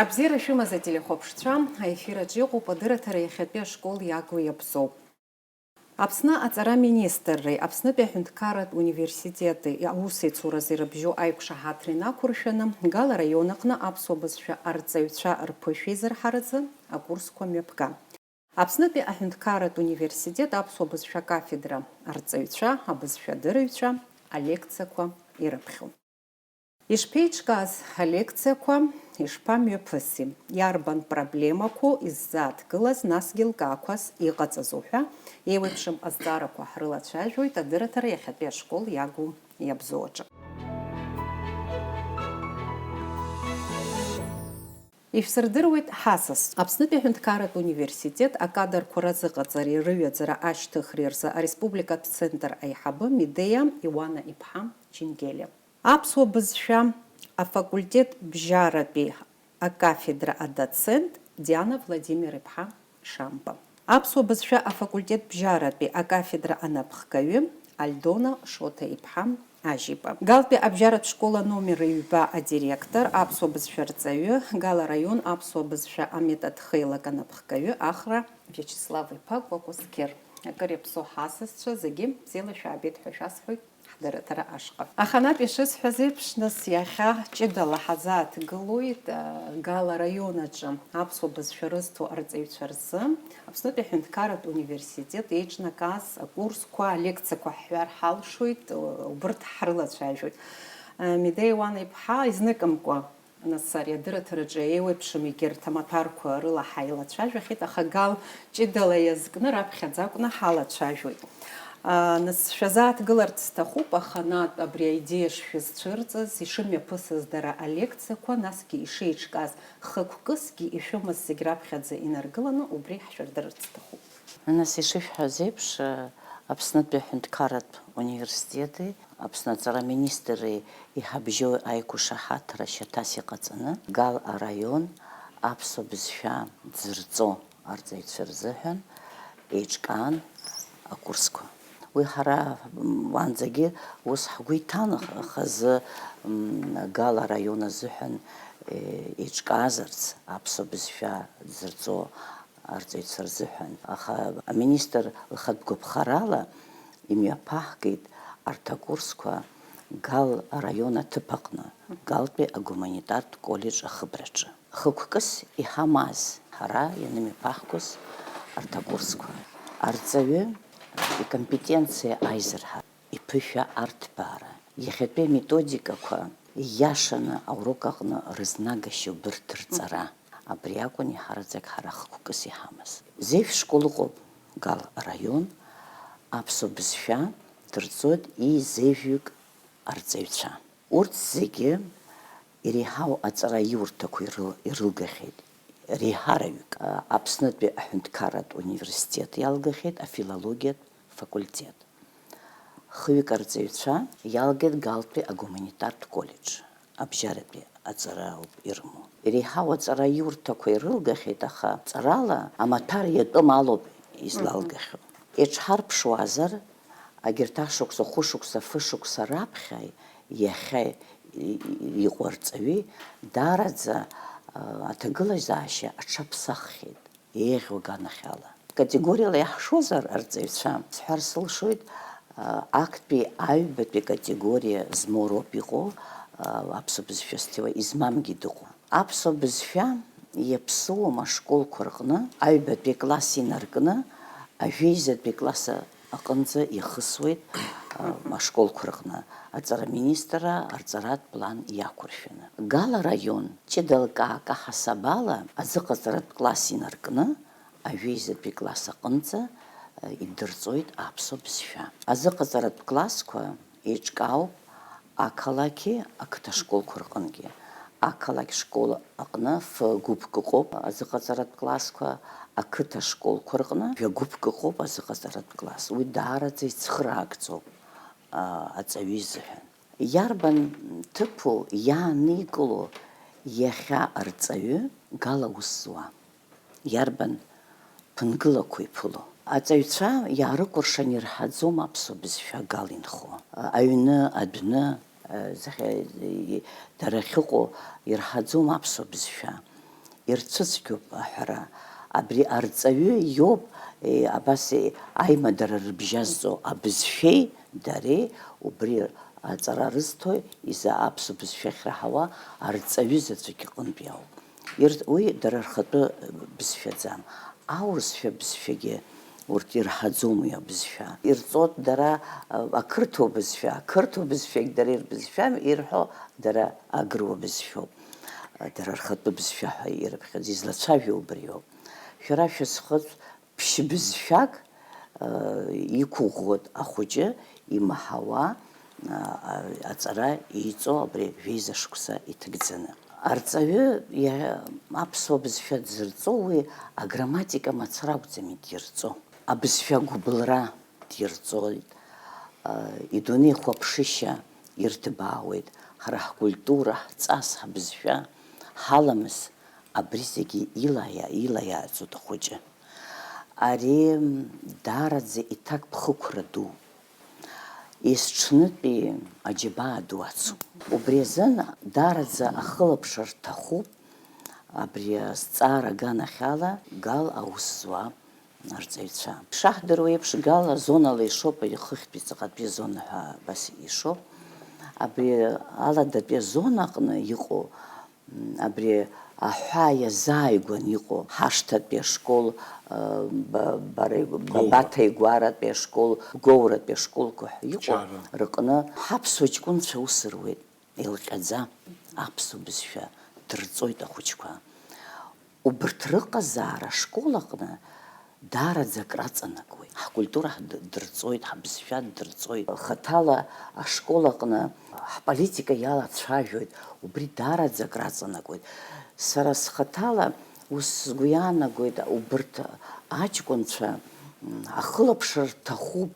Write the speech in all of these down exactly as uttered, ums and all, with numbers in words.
Абзиара шәымаз, ателехәаԥшцәа, аефир аҿы иҟоуп адырраҭара иахьатәи ашкол иагу иабзоуп. Аԥсны аҵара министрреи Аԥснытәи аҳәынҭқарратә университети аусеицуразы ирыбжьоу аиқәшаҳаҭра инақәыршәаны Гала араион аҟны аԥсуа бызшәа арҵаҩцәа рԥышәа изырҳаразы акурсқәа мҩаԥган. Аԥснытәи аҳәынҭқарратә университет аԥсуа бызшәа акафедра арҵаҩцәа, абызшәадырыҩцәа алекциақәа ирыԥхьон. Ишԥеиҿкааз алекциақәа, ишԥамҩаԥыси, иарбан проблемақәоу иззааҭгылаз, насгьы лкаақәас иҟаҵаз уҳәа, еиуеиԥшым азҵаарақәа ҳрылацәажәоит адырраҭара иахьатәи ашкол иагу иабзоу аҿы. Ишәсырдыруеит ҳасас. Аԥснытәи аҳәынҭқарратә университет акадрқәа разыҟаҵареи рыҩаӡара ашьҭыхреи рзы ареспубликатә центр аиҳабы Медеиа Иуана-иԥҳа Ченгелиа. Аԥсуа бызшәа афакультет бжьаратәи акафедра адоцент Диана Владимир-иԥҳа Шамба. Аԥсуа бызшәа афакультет бжьаратәи акафедра анапхгаҩы Альдона Шоҭа-иԥҳа Ажьиба. Галтәи абжьаратә школ аномер ҩба адиректор, аԥсуа бызшәа рҵаҩы, Гала араион аԥсуа бызшәа аметод хеилак анапхгаҩы Ахра Виачеслав-иԥа Кәакәасқьыр. Акыр иаԥсоу ҳасасцәа зегьы бзиала шәаабеит ҳәа шәасҳәоит. Ҳдырраҭара ашҟа. Аха наҟ ишысҳәаз еиԥш, нас иахьа ҷыдала ҳазааҭгылоит, а, Гала араион аҿы аԥсуа бызшәа рызҭо арҵаҩцәа рзы Аԥснытәи аҳәынҭқарратә университет еиҿнакааз акурсқәа, алекциақәа ҳҳәар ҳалшоит, убырҭ ҳрылацәажәоит. А, Медеиа Иуана-иԥҳа изныкымкәа Нас ари адырраҭараҿы еиуеиԥшым егьырҭ амаҭәарқәа рыла ҳаилацәажәахьеит, аха Гал ҷыдала иазкны раԥхьаӡа акәны ҳалацәажәоит. Нас шәазааҭгыларц сҭахуп, аха Натә абри аидеиа шшәызцәырҵыз, ишымҩаԥысыз дара алекциақәа, насгьы ишеиҿкааз хықәкысгьы ишәымаз зегь раԥхьаӡа инаргыланы убри ҳшәырдырырц сҭахуп. Нас ишышәҳәаз еиԥш, Аԥснытәи аҳәынҭқарратә университети Аԥсны аҵара министри иҳабжьоу аиқәшаҳаҭра шьаҭас иҟаҵаны, Гал араион аԥсуа бызшәа дзырҵо арҵаҩцәа рзыҳәан еиҿкаан акурсқәа. Уи ҳара, м, уаанӡагьы ус ҳгәы иҭан, ах-, хазы, м, Гал араион азыҳәан, е, еиҿкаазарц аԥсуа бызшәа дзырҵо арҵаҩцәа рзыҳәан. Аха аминистр лхатә гәаԥхарала имҩаԥаҳгеит арҭ акурсқәа Гал араион аҭыԥ аҟны, Галтәи агуманитартә коллеџь ахыбраҿы. Хықәкыс иҳамаз ҳара ианымҩаԥаҳгоз арҭ акурсқәа, арҵаҩы икомпетенциа аизырҳара, иԥышәа арҭбаара, иахьатәи аметодикақәа ииашаны аурок аҟны рызнагашьа убырҭ рҵара, абри акәын иҳараӡак ҳара хықәкыс иҳамаз. Зежә школ ыҟоуп Гал араион, аԥсуа бызшәа дырҵоит ҩ-зежәҩык арҵаҩцәа. Урҭ зегьы иреиҳау аҵараиурҭақәа ирыл-, ирылгахьеит. Реиҳараҩык, а, Аԥснытәи аҳәынҭқарратә университет иалгахьеит, афилологиатә факультет. Хҩык арҵаҩцәа иалгеит Галтәи агуманитартә коллеџь, абжьаратәи аҵара ауп ирымоу. Иреиҳау аҵараиурҭақәа ирылгахьеит, аха ҵарала амаҭәар иатәым алоуп излалгахьоу. Мгм. Иҽҳарԥшуазар, агьырҭ ашықәса, хәышықәса, фышықәса раԥхьа иахьа и-, и-, иҟоу арҵаҩы даараӡа, а, аҭагылазаашьа аҽаԥсаххьеит. Еиӷьу аганахьала. Категориала иаҳшозар, арҵаҩцәа, сҳәар сылшоит, а, актәи аҩбатәи категориа змоу роуп иҟоу, а, аԥсуа бызшәа зҭиуа, измамгьы дыҟоуп. Аԥсуа бызшәа иаԥсуам ашколқәа рҟны, аҩбатәи акласс инаркны, ажәеизатәи акласс аҟынӡа ихысуеит, а, ашколқәа рҟны, аҵара министрра арҵаратә план иақәыршәаны. Гала араион ҷыдала акы аҳасабала азыҟаҵаратә класс инаркны, ажәеизатәи класс аҟынӡа, а, идырҵоит аԥсуа бызшәа. Азыҟаҵаратә классқәа еиҿкаауп ақалақьи ақыҭа школқәа рҟынгьы. Ақалақь школ аҟны ф-гәыԥк ыҟоуп азыҟаҵаратә классқәа, ақыҭа школқәа рҟны жәа-гәыԥк ыҟоуп азыҟаҵаратә класс. Уи даараӡа ицхыраагӡоуп, а, аҵаҩы изыҳәан. Иарбан ҭыԥу иааникыло иахьа арҵаҩы Гала аус зуа? Иарбан ԥынгылақәа иԥыло? Аҵаҩцәа иаарыкәыршан ирҳаӡом аԥсуа бызшәа Гала инхо. Аҩны, адәны, зхьа-, дара ахьыҟоу ирҳаӡом аԥсуа бызшәа. Ирцәыцәгьоуп аҳәара. Абри арҵаҩы иоуп, е, абас, е, аимадара рыбжьазҵо абызшәеи дареи убри аҵара рызҭо изы аԥсуа бызшәа ахьраҳауа арҵаҩы заҵәык иҟынтәи ауп. Ир-, уи дара рхатәы бызшәаӡам. Аурысшәа бызшәагьы урҭ ирҳаӡом уи абызшәа. Ирҵоит дара, а, ақырҭуа бызшәа, ақырҭуа бызшәагь дара ирбызшәам, ирҳәо дара агыруа бызшәоуп. Дара рхатәы бызшәа ҳәа ирыԥхьаӡо, излацәажәо убриоуп. Шәара шәазхәыц, ԥшьбызшәак, а, иқәыӷәӷәоит ахәыҷы имаҳауа, а, а, аҵара иҵо абри жәеиза шықәса иҭагӡаны. Арҵаҩы иа-, аԥсуа бызшәа дзырҵо уи аграмматика мацара акәӡам идирҵо. Абызшәа гәыбылра дирҵоит, а, идунеи хәаԥшышьа ирҭбаауеит, ҳара ҳкультура, ҳҵас, ҳбызшәа, ҳаламыс абри зегьы илаиа-, илаиааӡоит ахәыҷы. Ари, м, даараӡа иҭакԥхықәра ду, есҽнытәи аџьабаа ду ацуп. Убри азын даараӡа ахылаԥшра рҭахуп абри азҵаара аганахьала Гал аус зуа арҵаҩцәа. Шаҳдыруа еиԥш, Гал азонала ишоуп, ихыхьтәи ҵаҟатәи азона ҳәа абас ишоуп. Абри аладатәи азона аҟны иҟоу, м, абри аҳәаа иазааигәан иҟоу ҳашҭатәи ашкол, а, ба-, бареи-, Гоура. Бабаҭа игәаратәи ашкол, Гоуратәи ашколқәа ҳәа иҟоу Чара. Рыҟны ҳаԥсуа ҷкәынцәа ус руеит. Илҟьаӡа аԥсуа бызшәа дырҵоит ахәыҷқәа. Убырҭ рыҟазаара ашкол аҟны даараӡа акраҵанакуеит. Ҳкультура ҳд-, дырҵоит, ҳбызшәа дырҵоит. Хаҭала ашкол аҟны ҳполитика иалацәажәоит, убри даараӡа акраҵанакуеит. Сара схаҭала ус сгәы иаанагоит, убырҭ аҷкәынцәа, м, ахылаԥшра рҭахуп.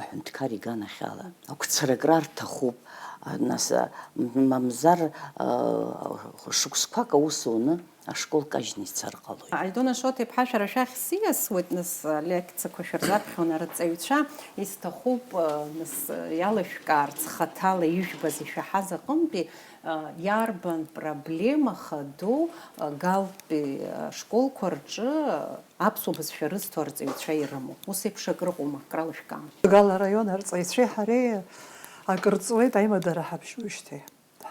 Аҳәынҭқар иганахьала, ақәцаракра рҭахуп, а, нас, а, м-, мамзар, а, шықәсқәак аус уны ашкол кажьны ицар ҟалоит. Альдона Шоҭа-иԥҳа, шәара шәахь сиасуеит, нас, а, лекциақәа шәырзаԥхьон арҵаҩцәа, исҭахуп, а, нас, а, иалышәкаарц хаҭала ижәбаз ишәаҳаз аҟынтәи, а, иарбан проблема хаду, а, Галтәи, а, школқәа рҿы, а, аԥсуа бызшәа рызҭо арҵаҩцәа ирымоу? Ус еиԥш акрыҟоума, акралышәкаам. Гал араион арҵаҩцәеи ҳареи акыр ҵуеит аимадара ҳабжьоижьҭеи.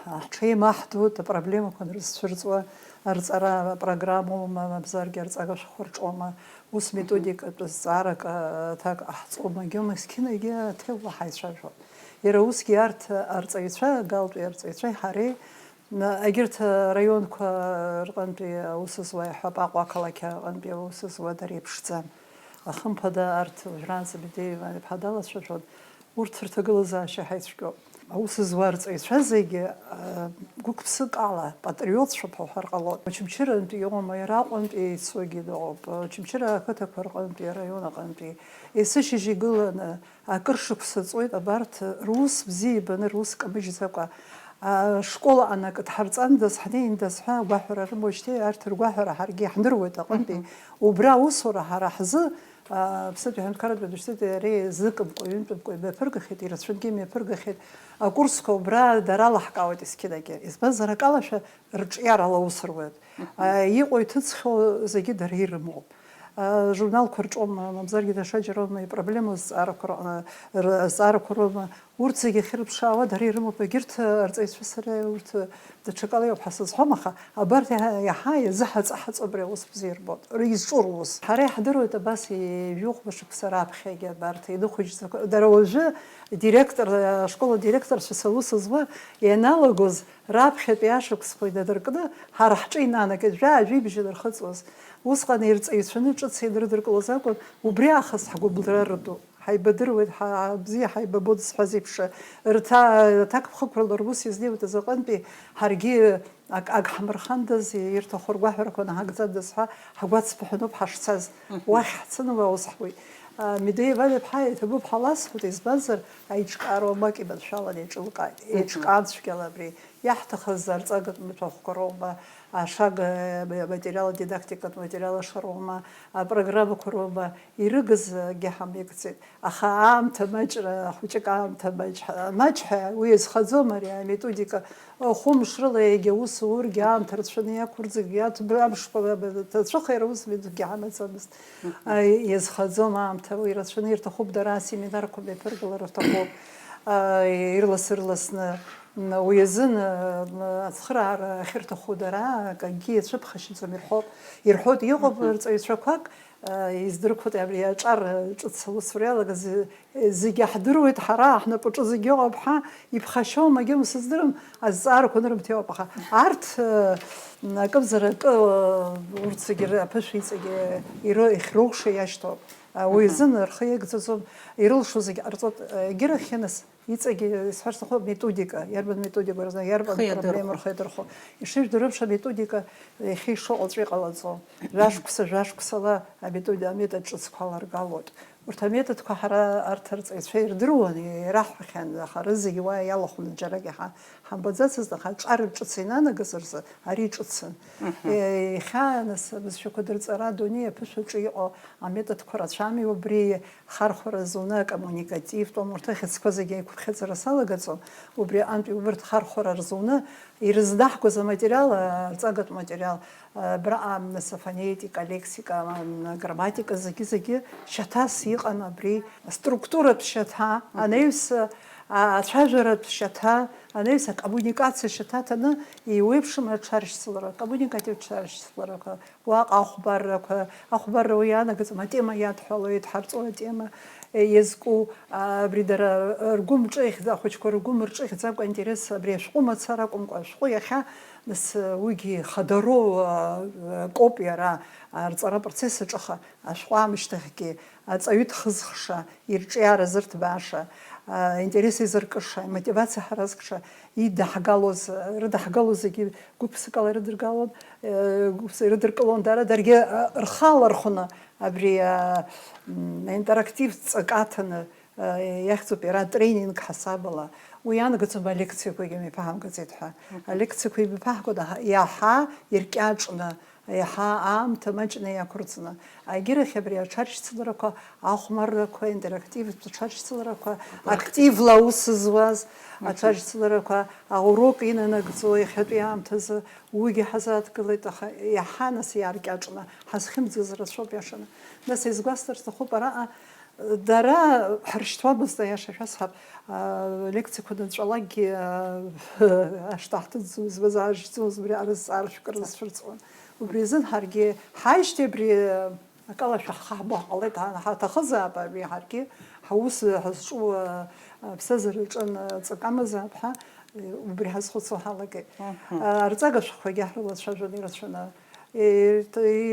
Ҳа-, ҳҽеимаҳдоит апроблемақәа анрызцәырҵуа, арҵара апрограммоума, мамзаргьы арҵага шәҟәы рҿоума, ус методикатә зҵаарак, а, аҭак ҟаҳҵома, егьаумесқьынагьы аҭел ҳаицәажәон. Иара усгьы арҭ арҵаҩцәа, Галтәи арҵаҩцәеи ҳареи, Егьырҭ араионқәа рҟынтәи аус зуа иаҳҳәап, Аҟәа ақалақь аҟынтәи аус зуа дара иԥшӡам. Хымԥада, арҭ уажәраанӡа Медеиа Иван-иԥҳа далацәажәон, урҭ рҭагылазаашьа ҳаицәгьоуп. Аус зуа арҵаҩцәа зегьы, а, гәык-ԥсык ала патриотцәоуп ҳәа уҳәар ҟалоит. Очамчырантәи иҟоума, иара Аҟәантәи еицугьы дыҟоуп. Очамчыра ақыҭақәа рҟынтәи, араион аҟынтәи, есышьыжь игыланы, акыр шықәса ҵуеит абарҭ рус бзиа ибаны, рус камыжьӡакәа, ашкол аҟны акы дҳарҵандаз, ҳнеиндаз ҳәа агәаҳәара рымоуижьҭеи, арҭ ргәаҳәара ҳаргьы иаҳдыруеит аҟынтәи. Мгм. Убра аусура ҳара ҳзы, а, Аԥснытәи аҳәынҭқарратә университети иареи зыкымкәа, ҩынтәымкәа имҩаԥыргахьеит, ирацәангьы имҩаԥыргахьеит. Акурсқәа убра дара алаҳкаауеит есқьынагьы. Избанзар, акалашәа рҿиарала аус руеит. Мгм. А, иҟоу иҭыҵхьоу зегьы дара ирымоуп. А, журналқәа рҿоума, мамзаргьы даҽа џьароума ипроблемоу азҵаарақәа рҟны, р-, азҵаарақәа роума, урҭ зегьы ахьырԥшаауа дара ирымоуп, егьырҭ арҵаҩцәа сара урҭ даҽакала иоуп ҳәа сызҳәом, аха абарҭ иаҳа, иаҳа иазыҳаҵаҳаҵо абри аус бзиа рбоит, р-, изҿу рус. Ҳара иаҳдыруеит абас ҩажәихәба шықәса раԥхьагьы абарҭ иныхәыжьӡақәа, дара уажәы директор, ашкол адиректорцәа са аус зуа ианалагоз, раԥхьатәи ашықәсқәа инадыркны, ҳара ҳҿы инанагеит, жәаа-жәибжь инархыҵуаз. Усҟан ирҵаҩцәаны ҿыц ианрыдыркылоз акәын, убри аахыс ҳгәыбылра рыду. Ҳаибадыруеит, ҳа-, бзиа ҳаибабон зҳәаз еиԥш, рҭа-, аҭакԥхықәрала рус иазнеиуеит азыҟынтәи, ҳаргьы ак, ак ҳмырхандаз, ирҭаху ргәаҳәарақәа наҳагӡандаз ҳәа, ҳгәацԥыҳәаноуп ҳашцаз. Мгм. Уахь ҳцаны уа ус ҳуеит. А, Медеиа Валиа-ԥҳа иҭабуп ҳәа ласҳәоит, избанзар, аиҿкаара уамак иманшәалан еиҿылкааит, мгм, еиҿкаан цәгьала абри. Иаҳҭахыз арҵагатә маҭәахәқәа роума, ашага, аматериал, адидактикатә материал ашароума, апрограммақәа роума, ирыгыз акгьы ҳамеигӡеит. Аха аамҭа маҷра, хәыҷык аамҭа маҷ, маҷ ҳәа уи иазхаӡом ари аметодика. Хәымш рыла иагьа ус ургьы аамҭа рацәаны иақәырӡгьы, аҭб-, амшқәа ҭацәыхеира ус митәгьы ҳамаӡамызт. Мгм. А, иазхаӡом аамҭа, уи рацәаны ирҭахуп, дара асеминарқәа мҩаԥыргалар рҭахуп. А, ирлас-ырласны, м, уи азын, м, ацхыраара ахьырҭаху дара акгьы иацәыԥхашьаӡом, ирҳәоит, ирҳәоит, иҟоуп Мгм. рҵаҩцәақәак, а, издырқәоит абри аҿар ҿыц аусура иалагаз, зегьы ҳдыруеит ҳара, ҳнапаҿы зегьы ыҟоуп ҳәа, иԥхашьома, егьа сыздырам, азҵаарақәа нырымҭиуп, аха арҭ, э, акымзар акы, э, урҭ зегьы р-, аԥышәа иҵегьы иры-, ихьроуша иашьҭоуп. Э, уи Мгм. азын рхы иагӡаӡом, ирылшо зегьы ҟарҵоит, э, егьырахь ианыс, иҵегьы, исҳәар сҭахуп, методика, иарбан методика рзы, иарбан Рхы проблема иадырхәо. рхы иадырхәо. Ишыжәдыруа еиԥш, аметодика иахьа ишыҟоу аӡәы иҟалаӡом. Жәашықәса, жәашықәсала аметоди-, аметод ҿыцқәа аларгалоит. Урҭ аметодқәа ҳара арҭ арҵаҩцәа ирдыруан, ираҳҳәахьан, аха рызегьы уа иалахәын, џьарак иаҳа ҳамбаӡацызт, аха аҿар ҿыц инанагаз рзы ари ҿыцын. Мгм. Е, иахьа, нас, абызшәақәа дырҵара адунеи аԥышәаҿы иҟоу аметодқәа рацәами, убри хархәара зуны, акоммуникативтә, урҭ ахьӡқәа зегьы аиқәыԥхьаӡара салагаӡом, убри аҟынтәи убарҭ хархәара рзуны ирызнаҳгоз аматериал, арҵагатә материал, Абраҟа, нас, афонетика, алексика, аграмматика, зегьы-зегьы шьаҭас иҟан абри, аструктуратә шьаҭа, Мгм. анаҩс, а, ацәажәаратә шьаҭа, анаҩс акоммуникациа шьаҭа ҭаны, еиуеиԥшым аҽаршьцылара, акоммуникативтә ҽаршьцыларақәа, уаҟа ахәбаррақәа, ахәбарра уи ианагаӡом, атема иадҳәалоит, ҳарҵо атема, е, иазку, а, абри дара ргәы мҿыхьӡа, ахәыҷқәа ргәы мырҿыхьӡакәа, аинтерес абри ашәҟәы мацара акәымкәа, ашәҟәы иахьа Нас, уигьы ихадароу, а, акоуп иара, арҵара апроцесс аҿы, аха ашәҟәы аамышьҭахьгьы аҵаҩы дхызхша, ирҿиара зырҭбааша, а, интерес изыркыша, амотивациа ҳаразкша, идаҳгалоз, рыдаҳгало зегьы гәык-ԥсыкала ирыдыргалон, э, гәык-ԥсы-, ирыдыркылон дара, даргьы, а, рхы алархәны абри, а, м, аинтерактивтә ҵак аҭаны, Иахьӡуп иара атренинг ҳасабала. Уи ианагаӡом алекциақәагьы мҩаԥаҳамгаӡеит ҳәа. Мгм. Алекциақәа имҩаԥаҳгоит аҳа-, иаҳа иркьаҿны, иаҳа аамҭа маҷны иақәырҵны. Егьырахь абри аҽаршьцыларақәа, ахәмаррақәа, интерактивтә аҽаршьцыларақәа, активла аус зуаз Мгм. аҽаршьцыларақәа, аурок инанагӡо иахьатәи аамҭазы уигьы ҳазааҭгылеит, аха иаҳа нас иааркьаҿны ҳазхьымӡаз рацәоуп, иашаны. Нас изгәасҭар сҭахуп араҟа, Дара ҳрышьҭуамызт, аиаша шәасҳәап, аа, лекциақәа данҵәалакгьы, аа, ашҭа ҳҭыҵӡомызт, база ҳжьӡомызт, убри арызҵаара шәкы рызцәырҵуан. Убри азын ҳаргьы ҳаижьҭеи абри акалашәа ҳхы ҳбо ҳҟалеит, ҳа-, ҳаҭахызаап, абри ҳаргьы ҳаус ҳазҿу, аа, аԥсҭазаараҿы ҵак амазаап ҳәа, убри ҳазхәыцуа ҳалагеит. Мгм. Арҵага шәҟәқәагьы ҳрылацәажәон ирацәаны. Ир-,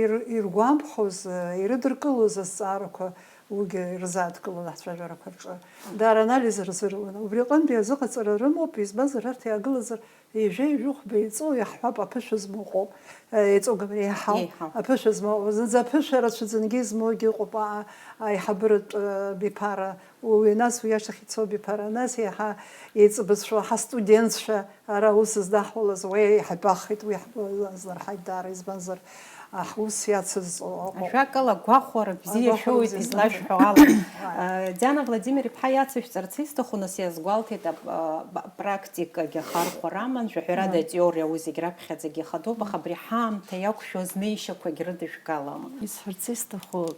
ир-, иргәамԥхоз, ирыдыркылоз азҵаарақәа уигьы ирзааҭгылон ҳцәажәарақәа рҿы. Даара анализ рзыруан. Убри аҟынтәи азыҟаҵара рымоуп, избанзар, арҭ иаагылазар, ҩажәа, ҩажәи хәба еиҵоу иаҳҳәап, аԥышәа змоу ыҟоуп, еиҵоу гамра еиҳау, Еиҳау. аԥышәа змоу, зынӡа аԥышәа рацәаӡангьы измоугьы ыҟоуп, а-, аиҳабыратә, а, биԥара, уи, нас уи ашьҭахь ицо биԥара, нас еиҳа еиҵбацәа, ҳастудентцәа, Ара аус здаҳҳәалаз уи иҳабахит, уи ҳгәы азлырҳаит даара, избанзар, ҳус иацызҵо ыҟоуп. Ажәакала, гәахәара бзиа Агәахәара шәоуит бзиа излашәҳәо ала. Ааи. Диана Владимир-иԥҳа, иацышәҵарц исҭаху, нас иазгәалҭеит, ап-, а, ба-, практикагьы ахархәара аман, жәаҳәарада, Ааи. атеориа уи зегь раԥхьаӡагьы ихадоуп, аха абри ҳаамҭа иақәшәо зны ишьақәагь рыдыжәгалам. Исҳәарц исҭаху,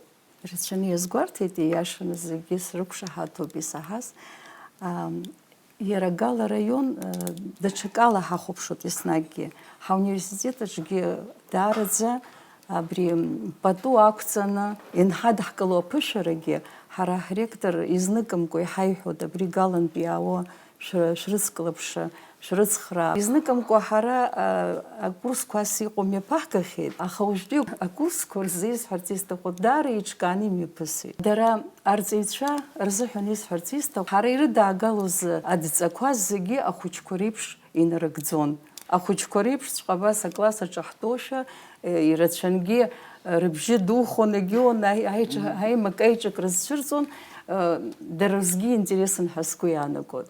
Рацәаны иазгәарҭеит, ииашаны зегьы срықәшаҳаҭуп исаҳаз. Ам, иара Гала араион, э, даҽакала ҳахәаԥшуеит еснагьгьы. Ҳауниверситет аҿгьы даараӡа абри, м, пату ақәҵаны ианҳадҳкыло аԥышәарагьы, ҳара ҳректор изныкымкәа иҳаиҳәоит, абри Галантәи иаауа шәры-, шәрыцклаԥшы, шәрыцхраа. Изныкымкәа ҳара, а, акурсқәа ас иҟоу мҩаԥаҳгахьеит, аха уажәтәи акурсқәа рзы исҳәарц исҭаху, даара еиҿкааны имҩаԥысит. Дара арҵаҩцәа рзыҳәан исҳәарц исҭаху, ҳара ирыдаагалоз адҵақәа зегьы ахәыҷқәа реиԥш инарыгӡон. Ахәыҷқәа реиԥшҵәҟьа абас акласс аҿы ҳтәоушәа, э, ирацәангьы, э, рыбжьы духон, егьиуан, аи-, аиҿ-, Мгм. аимак-аиҿак рызцәырҵуан, э, дара рзгьы интересын ҳәа сгәы иаанагон.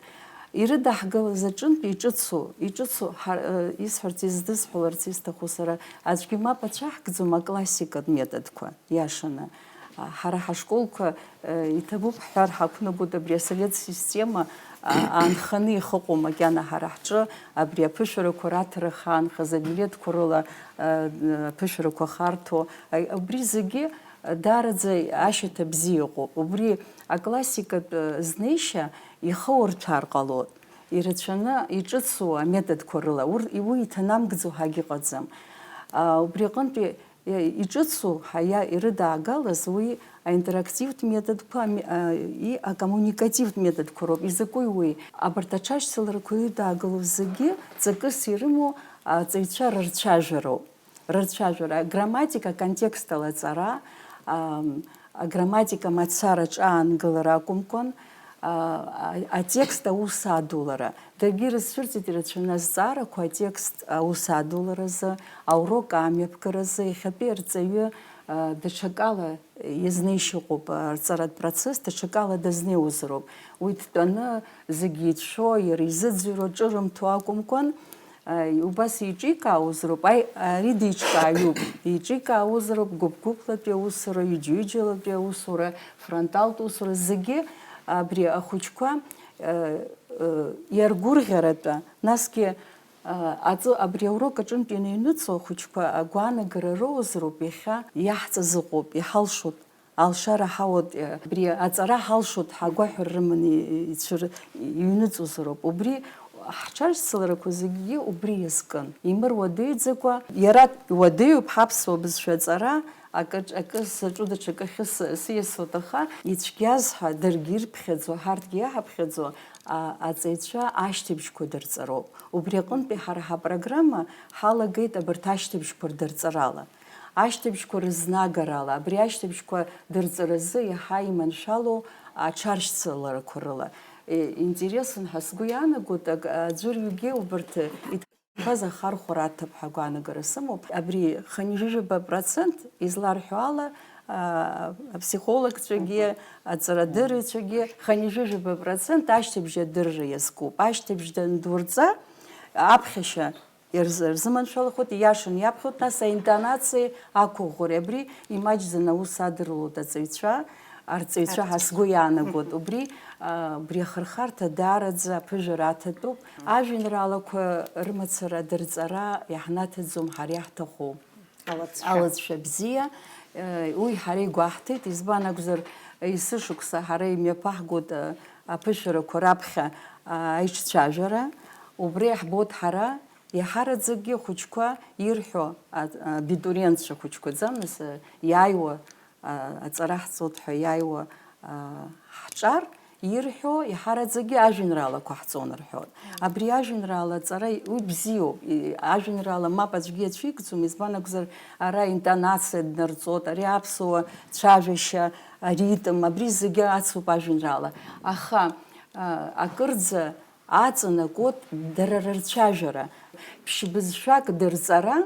Ирыдаҳгылаз аҿынтә иҿыцу, иҿыцу, ҳа-, э, исҳәарц, издысҳәаларц исҭаху сара, аӡәгьы мап ацәаҳкӡом аклассикатә методқәа, иашаны. А, ҳара ҳашколқәа, э, иҭабуп ҳҳәар, ҳақәнагоит абри асовет система, а, аанханы ихыҟоу макьана ҳара ҳҿы, абри аԥышәарақәа раҭара хаанхаз абилеҭқәа рыла, э, аԥышәарақәа харҭәо, а, убри зегьы, э, даараӡа ашьаҭа бзиа ыҟоуп. Убри аклассикатә, э, знеишьа ихы урҭәаар ҟалоит. Ирацәаны иҿыцу аметодқәа рыла, ур-, уи иҭанамгӡо ҳагьыҟаӡам. А, убри аҟынтәи, е, иҿыцу ҳаиа ирыдаагалаз уи аинтерактивтә методқәа, ами-, а, и акоммуникативтә методқәа роуп. Изакәи уи? Абарҭ аҽашьцыларақәа ирыдаагалоу зегьы ҵакыс ирымоу аҵаҩцәа рырцәажәароуп. Рырцәажәара, аграмматика аконтекст алаҵара, ам, аграмматика мацара аҿы аангылара акәымкәан, а, а, атекст аус адулара. Даргьы ирызцәырҵит ирацәаны азҵаарақәа атекст аус адуларазы, аурок амҩаԥгаразы, иахьатәи арҵаҩы, а, даҽакала иазнеишьа ыҟоуп, арҵаратә процесс даҽакала дазнеиуазароуп. Уи дтәаны зегьы ицәшәо, иара изыӡырҩуа, ҿырымҭуа акәымкәан, а, убас иҿикаауазароуп, аи, ари деиҿкааҩуп, иҿикаауазароуп гәыԥ-гәыԥлатәи аусура, ҩыџьа-ҩыџьалатәи аусура, фронталтә усура, зегьы абри ахәыҷқәа, а, а, иаргәырӷьаратәа, насгьы, а, аҵы-, абри аурок аҿынтә ианыҩныҵуа ахәыҷқәа агәаанагара роуазароуп иахьа иаҳҵазыҟоуп, иҳалшоит. Алшара ҳауат, абри аҵара ҳалшоит ҳәа агәаҳәара рыманы ицәыр-, иҩныҵуазароуп. Убри ҳҽажәцаларақәа зегьы убри иазкын. Имыруа деиӡакәа, иара уадаҩуп ҳаԥсуа бызшәа аҵара, акы, акы саҿу даҽакы ахьы сы-, сиасуеит, аха ицәгьаз ҳәа даргьы ирԥхьаӡо, ҳарҭгьы иаҳаԥхьаӡо, а-, аҵаҩцәа ашьҭыбжьқәа дырҵароуп. Убри аҟынтәи ҳара ҳапрограмма ҳалагеит абарҭ ашьҭыбжьқәа рдырҵарала. Ашьҭыбжьқәа рызнагарала, абри ашьҭыбжьқәа дырҵаразы иаҳа иманшәалоу аҽаршьцыларақәа рыла. Е, интересын ҳәа сгәы иаанагоит, ак-, аӡәырҩгьы убарҭ иҭ-, ҭаз ахархәара аҭап ҳәа агәаанагара сымоуп. Абри хынҩажәижәаба процент изларҳәо ала, а, аԥсихологцәагьы, аҵарадырҩцәагьы хынҩажәижәаба процент ашьҭыбжь адырра иазкуп. Ашьҭыбжь дандурҵа, аԥхьашьа Ирз-, рзыманшәалахоит, ииашаны иаԥхьоит, нас аинтонациеи ақәыӷәӷәареи. Абри имаҷӡаны аус адырлоит аҵаҩцәа, арҵаҩцәа ҳәа сгәы иаанагоит. Убри, а, убри ахырхарҭа даараӡа аԥыжәара аҭатәуп. Ажәеинраалақәа рымацара, дырҵара иаҳнаҭаӡом ҳара иаҳҭаху. Алыҵшәа. Алыҵшәа бзиа, э, уи ҳара игәаҳҭеит, избан акәзар, есышықәса ҳара имҩаԥаҳгоит, э, аԥышәарақәа раԥхьа, а, аиҿцәажәара. Убри иаҳбоит ҳара, Иаҳараӡакгьы ахәыҷқәа ирҳәо, а-, абитуриентцәа хәыҷқәаӡам, нас, а, иааиуа, а, аҵара ҳҵоит ҳәа иааиуа, а, ҳҿар ирҳәо, иаҳараӡакгьы ажәеинраалақәа ҳҵон рҳәоит. Абри ажәеинраала аҵара уи бзиоуп, и-, ажәеинраала мап аӡәгьы иацәикӡом, избан акәзар, ара интонациа днарҵоит, ари аԥсуа цәажәашьа, аритм, абри зегьы ацуп ажәеинраала. Аха, а, акырӡа Аҵанакуеит дара рырцәажәара. Ԥшьбызшәак дырҵара,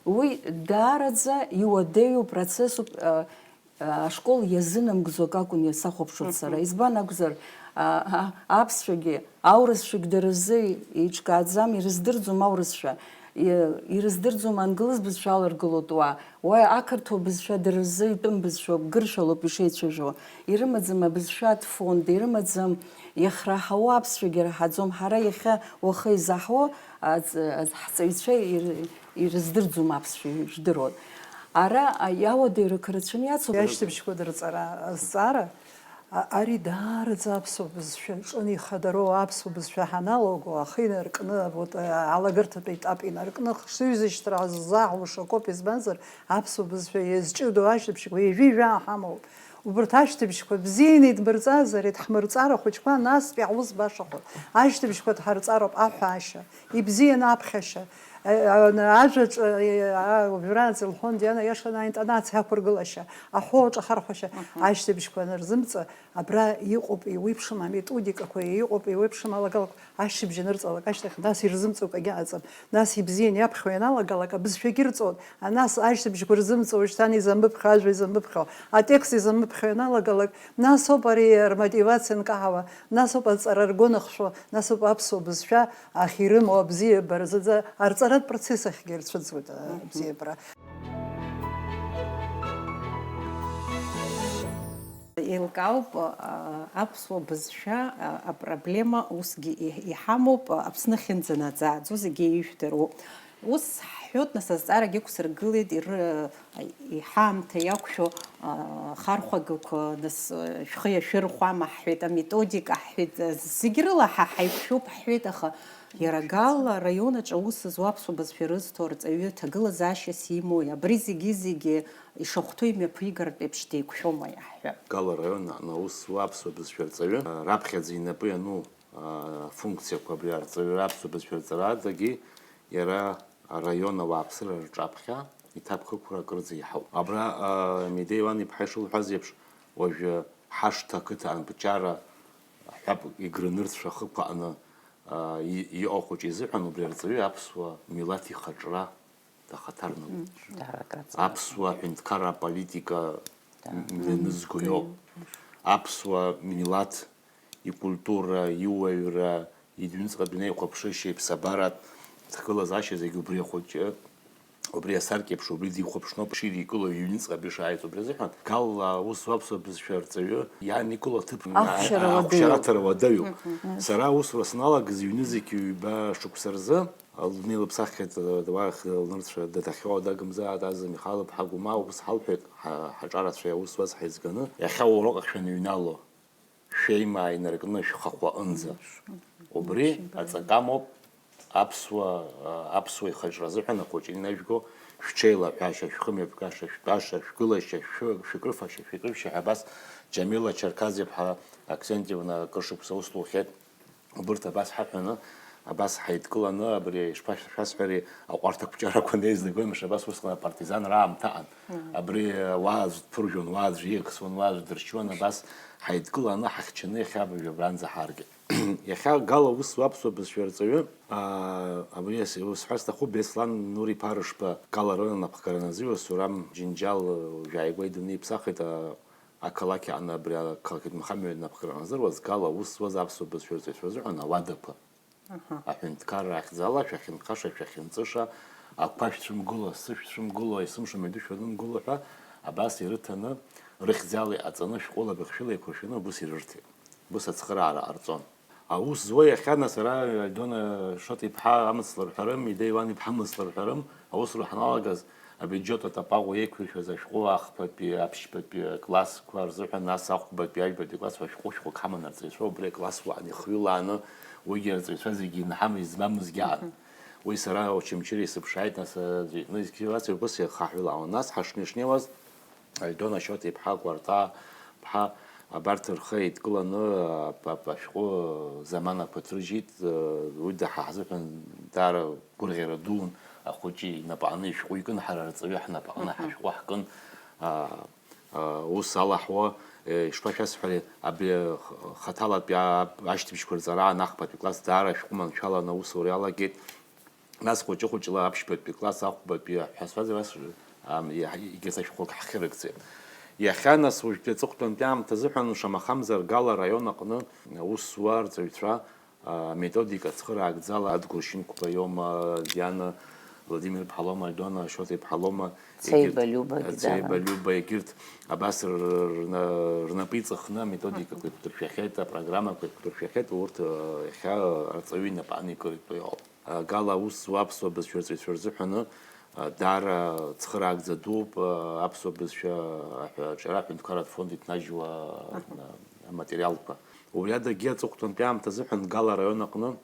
уи даараӡа иуадаҩу процессуп, а, а, ашкол иазынамгӡо акакәын сахәаԥшуеит сара. Мгм. Избан акәзар, а, а, аԥсшәагьы, аурысшәагь дара рзы еиҿкааӡам, ирыздырӡом аурысшәа. И-, ирыздырӡом англыз бызшәа аларгылоит уа. Уа ақырҭуа бызшәа дара рзы итәым бызшәоуп, гыршәалоуп ишеицәажәо. Ирымаӡам абызшәатә фонд, ирымаӡам, иахраҳауа аԥсшәагьы раҳаӡом. Ҳара иахьа уаха изаҳуа аҵ-, аҵ-, ҳҵаҩцәа ир-, ирыздырӡом аԥсшәа, ижәдыруан. Ара, а, иауадаҩрақәа рацәаны иацуп. Иашьҭыбжьқәа дырҵара азҵаара, А, ари даараӡа аԥсуа бызшәа ҿынеихадароу аԥсуа бызшәа ҳаналаго, ахы инаркны, вот, а, алагарҭатә етап инаркны, хшыҩзышьҭра аззааҳауа шакоуп, избанзар, аԥсуа бызшәа иазҷыдоу ашьҭыбжьқәа ҩажәи жәаа ҳамоуп. Убарҭ ашьҭыбжьқәа бзианы идмырҵазар, идҳмырҵар ахәыҷқәа настәи ҳус башахоит. Ашьҭыбжьқәа дҳарҵароуп аҳәаашьа, ибзианы аԥхьашьа, Ажәаҿы уажәраанӡа илҳәон Диана, иашаны аинтонациа ақәыргылашьа, аҳәоу аҿахархәашьа, ашьҭыбжьқәа анырзымҵа, абра иҟоуп, еиуеиԥшым аметодикақәа, иҟоуп, еиуеиԥшым алагалақәа, ашьҭыбжь анырҵалак ашьҭахь, нас ирзымҵо акгьы ыҟаӡам. Нас ибзиан иаԥхьо ианалагалак, абызшәагьы рҵоит, а нас ашьҭыбжьқәа рзымҵо, уажәшьҭан изамыԥхьо, ажәа изамыԥхьо, атекст изамыԥхьо ианалагалак, нас ауп ари рмотивациа анкаҳауа, нас ауп аҵара ргәы аныхшәо, нас ауп аԥсуа бызшәа ахь ирымоу абзиабара, зынӡа арҵаратә процесс ахьгьы ирцәыӡуеит, а, абзиабара. Еилкаауп, а, аԥсуа бызшәа, а, апроблема усгьы и-, иҳамоуп, а, Аԥсны ахьынӡанаӡааӡо зегьы ижәдыруоуп. Ус ҳҳәоит, нас, азҵаарагьы ықәсыргылеит, иры-, иҳаамҭа иақәшәо, а, ахархәагақәа, нас, а, шәхы иашәырхәама ҳҳәеит, аметодика ҳҳәеит, а, зегь рыла ҳа ҳаиқәшәоуп ҳҳәеит, аха иара Гал араион аҿы аус зуа аԥсуа бызшәа рызҭо арҵаҩы ҭагылазаашьас имоуи, абри зегьы-зегьы ишахәҭоу имҩаԥигартә еиԥш деиқәшәома иаҳҳәап? Гал араион аҟны аус зуа аԥсуа бызшәа арҵаҩы, а, раԥхьаӡа инапы иану, а, функциақәа абри арҵаҩра аԥсуа бызшәа арҵара адагьы иара араион ауааԥсыра рҿаԥхьа иҭакԥхықәра акырӡа иаҳауп. Абра, а, Медеи Иван-иԥҳа ишылҳәаз еиԥш, уажәы ҳашҭа ақыҭа анапаҿара ҳәап игрынырцә ахықәаҟны, а, и-, иҟоу хәыҷы изыҳәан убри арҵаҩы аԥсуа милаҭ ихаҿра дахаҭарнакуп. Мм, даараӡа. Аԥсуа аҳәынҭқарра аполитика Да. м-, мҩанызго иоуп. Аԥсуа милаҭ икультура, иуаҩра, иҩныҵҟатәи аихәаԥшышьа, иԥсабаратә ҭагылазаашьа зегьы убри ахәыҷы, убри асаркьеиԥш, убри дихәаԥшноуп, шидикыло иҩныҵҟатәи шааиз. Убри азыҳәан Гал аус зуа аԥсуа бызшәа арҵаҩы иааникыло аҭыԥ Ахәшьара а-, уадаҩуп. Ахәшьараҭара уадаҩуп. Мгм. Сара аусура сналагаз ҩынызқь ҩба шықәса рзы Лдмил лыԥсаххьеит, дуаах лнырцә дадахьоу адагымзааит, азы Михал-иԥҳа Гәымаа убас ҳалҳәеит, ҳа-, ҳаҿарацәа иаус зуаз ҳаизганы, иахьа урок ахь шәаныҩнало, шәеимаа инаркны шәхахәаҟынӡа. Убри аҵакы амоуп аԥсуа, аԥсуа ихаҿра азыҳәан ахәыҷы инажәго шәҽеилаҳәашьа, шәхымҩаԥгашьа, шәтәашьа, шәгылашьа, шәы-, шәыкрыфашьа, шәикрыфшьа ҳәа абас Џьамила Черказ-иԥҳа Аксентьевна акыр шықәса аус лухьеит. Убырҭ абас ҳаҳәаны, абас ҳаидкыланы, абри ишԥашәасҳәари, аҟәарҭ ақәҿиарақәа неизлагои, мшәа, абас усҟан апартизанра аамҭа аҟан. Мгм. Абри, уаа аӡә дԥыржәон, уаа аӡә ииаксуан, уаа аӡә дыршьуан, абас ҳаидкыланы ҳахьчаны иахьа абыржәы абранӡа ҳааргеит. Иахьа Гал аус зуа аԥсуа бызшәа арҵаҩы, аа, абри ас-, ус ҳәа сҭахуп, Беслан Нур-иԥа Рышба, Гал араион анапхгара назыҩуа Сурам Џьынџьал, уажә ааигәа иданы иԥсахит, а, ақалақь аҟны, абри ақалақь Ҭынхамҩа инапхгара назыруаз, Гал аус зуаз аԥсуа бызшәа арҵаҩцәа рзыҳәан ауадақәа. Аҳа. Аҳәынҭқарра ахьӡала шәахьынхаша, шәахьынҵыша, ақәа шәцәымгыло, асы шәцәымгыло, есымша мҩаду шәанымгыло ҳәа, абас ирыҭаны, рыхьӡала иҟаҵаны, шәҟәыла быхшәыла еиқәыршәаны убыс ирырҭеит. Убыс ацхыраара ҟарҵон. Аус зуа иахьа, нас, ара Альдона Шоҭа-иԥҳа амыцла рҳәарым, Медеи Иван-иԥҳа амыцла рҳәарым, аусура ҳаналагаз, абиуџьет атапаҟәа еиқәиршәаз ашәҟәы ахԥатәи, аԥшьбатәи аклассқәа рзыҳәан, нас ахәбатәи, ажәбатәи аклассқәа ашәҟәы шәҟәык ҳаман арҵаҩцәа, убри аклассла ҳнеихҩылааны, уигьы арҵаҩцәа зегьы инҳамаз, измамызгьы аан. Мгм. Уи сара Очамчыра исыԥшааит, нас, аӡәы иҟны изқьиуаз убыс иахаҳәылаауан. Нас ҳашнеи-шнеиуаз, Альдона Шьоҭа-иԥҳа Кәарта-ԥҳа абарҭ рхы еидкыланы, ап-, ап-, ашәҟәы заманақәа ҭрыжьит, уи даҳа ҳзыҳәан даара гәырӷьара дуун, ахәыҷы инапаҟны ишәҟәы икын, ҳара арҵаҩы ҳнапаҟны Мгм. ҳашәҟәы ҳкын, а, а, ус алаҳәуа, э, ишԥашәасҳәари, абри, х-, хаҭалатәи а-, ашьҭыбжьқәа рҵараан ахԥатәи класс даара ашәҟәы маншәаланы аусура иалагеит. Нас хәыҷы-хәыҷла аԥшьбатәи класс, ахәбатәи ҳәа сҳәазар, ас, ам, иаҳ-, егьырҭ ашәҟәқәак ҳахьырыгӡеит. Иахьа, нас, уажәтәи аҵыхәтәантәи аамҭа азыҳәан, шамахамзар, Гал араион аҟны аус зуа арҵаҩцәа, а, методика цхыраагӡала, Адгәыр Шьынқәба иоума, Диана Владимир-иԥҳа лоума, Альдона Шьоҭа-иԥҳа лоума, Цеиба егьырҭ, Любагьы Цеиба дара. Люба, егьырҭ абас р-, р-, рна-, рнапы иҵыхны аметодикақәа еиқәдыршәахьеит, апрограммақәа еиқәдыршәахьеит, урҭ, а, иахьа арҵаҩы инапы аникыртәу иҟоуп. Гала аус зуа аԥсуа бызшәа рҵаҩцәа рзыҳәаны, а, даара цхыраагӡа дууп, а, аԥсуа бызшәа аҳәа-, аҿиара аҳәынҭқарратә фонд иҭнажьуа, Аҳа. а, аматериалқәа. Убри адагьы аҵыхәтәантәи аамҭа азыҳәан Гала араион аҟны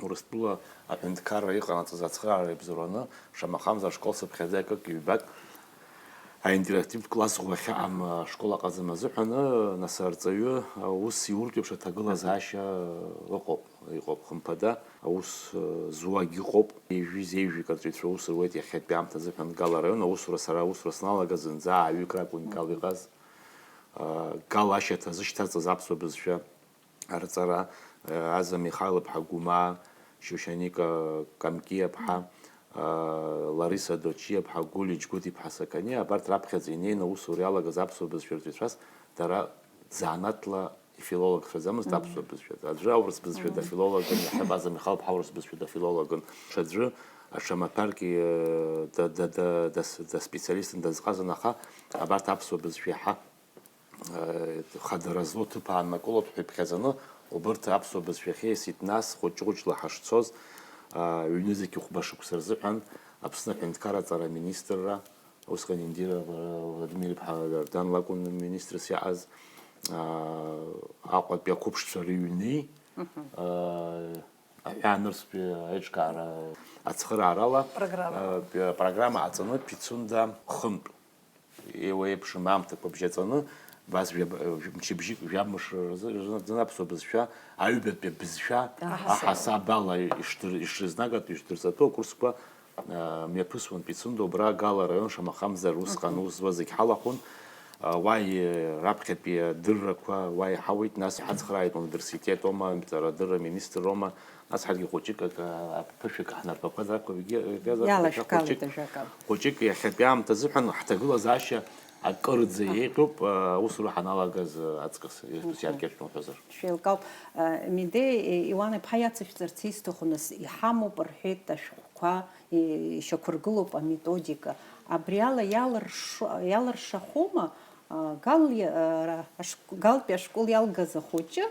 Урыстәыла аҳәынҭқарра иҟанаҵаз ацхыраара иабзоураны, шамахамзар, ашкол сыԥхьаӡа акык-ҩбак Аинтерактивтә класс ӷәӷәахьы ам ашкол аҟаӡам азыҳәаны, нас арҵаҩы аус иуртә еиԥш аҭагылазаашьа ыҟоуп, иҟоуп, хымԥада, аус зуагь ыҟоуп. Ҩажәи зеижәик арҵаҩцәа аус руеит иахьатәи аамҭа азыҳәан Гал араион аусура, сара аусура саналага зынӡа ааҩык ракәын Гал иҟаз. Гал ашьаҭа зышьҭаҵаз аԥсуа бызшәа арҵара, Аза Михайловна Гәымаа, Шьушьаника Камкиаԥҳа, Лариса Дочиаԥҳа, Гулич Гәыдиԥҳа Сақаниа, абарҭ раԥхьаӡа инеины аусура иалагаз аԥсуа бызшәа рҵаҩцәаз дара занааҭла филологцәаӡамызт аԥсуа бызшәа. Аӡәы аурыс бызшәа дафилологын, иаҳҳәап, Аза Михайловна аурыс бызшәа дафилологын, ҽаӡәы, аҽа маҭәарк, да, да, да, да, даспециалистын, дазҟазан, аха абарҭ аԥсуа бызшәа иаҳа хадара злоу ҭыԥ ааннакылоит ҳәа иԥхьаӡаны, убырҭ аԥсуа бызшәахьы иасит, нас, хәыҷ-хәыҷла ҳашцоз, ҩнызқь хәба шықәса рзыҳәан Аԥсны аҳәынҭқарра аҵара аминистрра, усҟан Индира Владимир-иԥҳа Иордан лакәын министрс иаҟаз, Аҟәатәи ақәыԥшцәа рыҩни, аҳәаанырцәтәи аиҿкаара ацхыраарала программа ҟаҵаны Пицунда хынтә. Еиуеиԥшым аамҭақәа бжьаҵаны, абас жәаб-, мчыбжьык, жәаб мыш рзы, рзы аԥсуа бызшәа, аҩбатәи абызшәа аҳасабала ишдыр-, ишрызнагатәу, ишдырҵатәу акурсқәа, а, мҩаԥысуан Пицунда, убра Гал араион, шамахамзар усҟан аус зуаз зегь ҳалахәын. А, уа и-, раԥхьатәи адыррақәа уа иҳауеит, нас иҳацхрааит ауниверситет аума, аҵарадырра аминистр аума, нас ҳаргьы хәыҷык акы, аԥышәак ҳнапқәа акәзар, акәзар, иалашәгалеит хәыҷык, ажәакала. Хәыҷык иахьатәи аамҭа азыҳәан ҳҭагылазаашьа акырӡа еиӷьуп, аусура ҳаналагаз аҵкыс, иртәыз иаркьаҿны уҳәозар. Шәеилкаауп, Медеи Иуан-иԥҳа иацышәҵарц исҭаху, нас, иҳамоуп рҳәеит ашәҟәқәа, ишьақәыргылоуп аметодика. Абри ала иалырш-, иалыршахома, а, Гал, а, ра-, ашк-, Галтәи ашкол иалгаз ахәыҷы,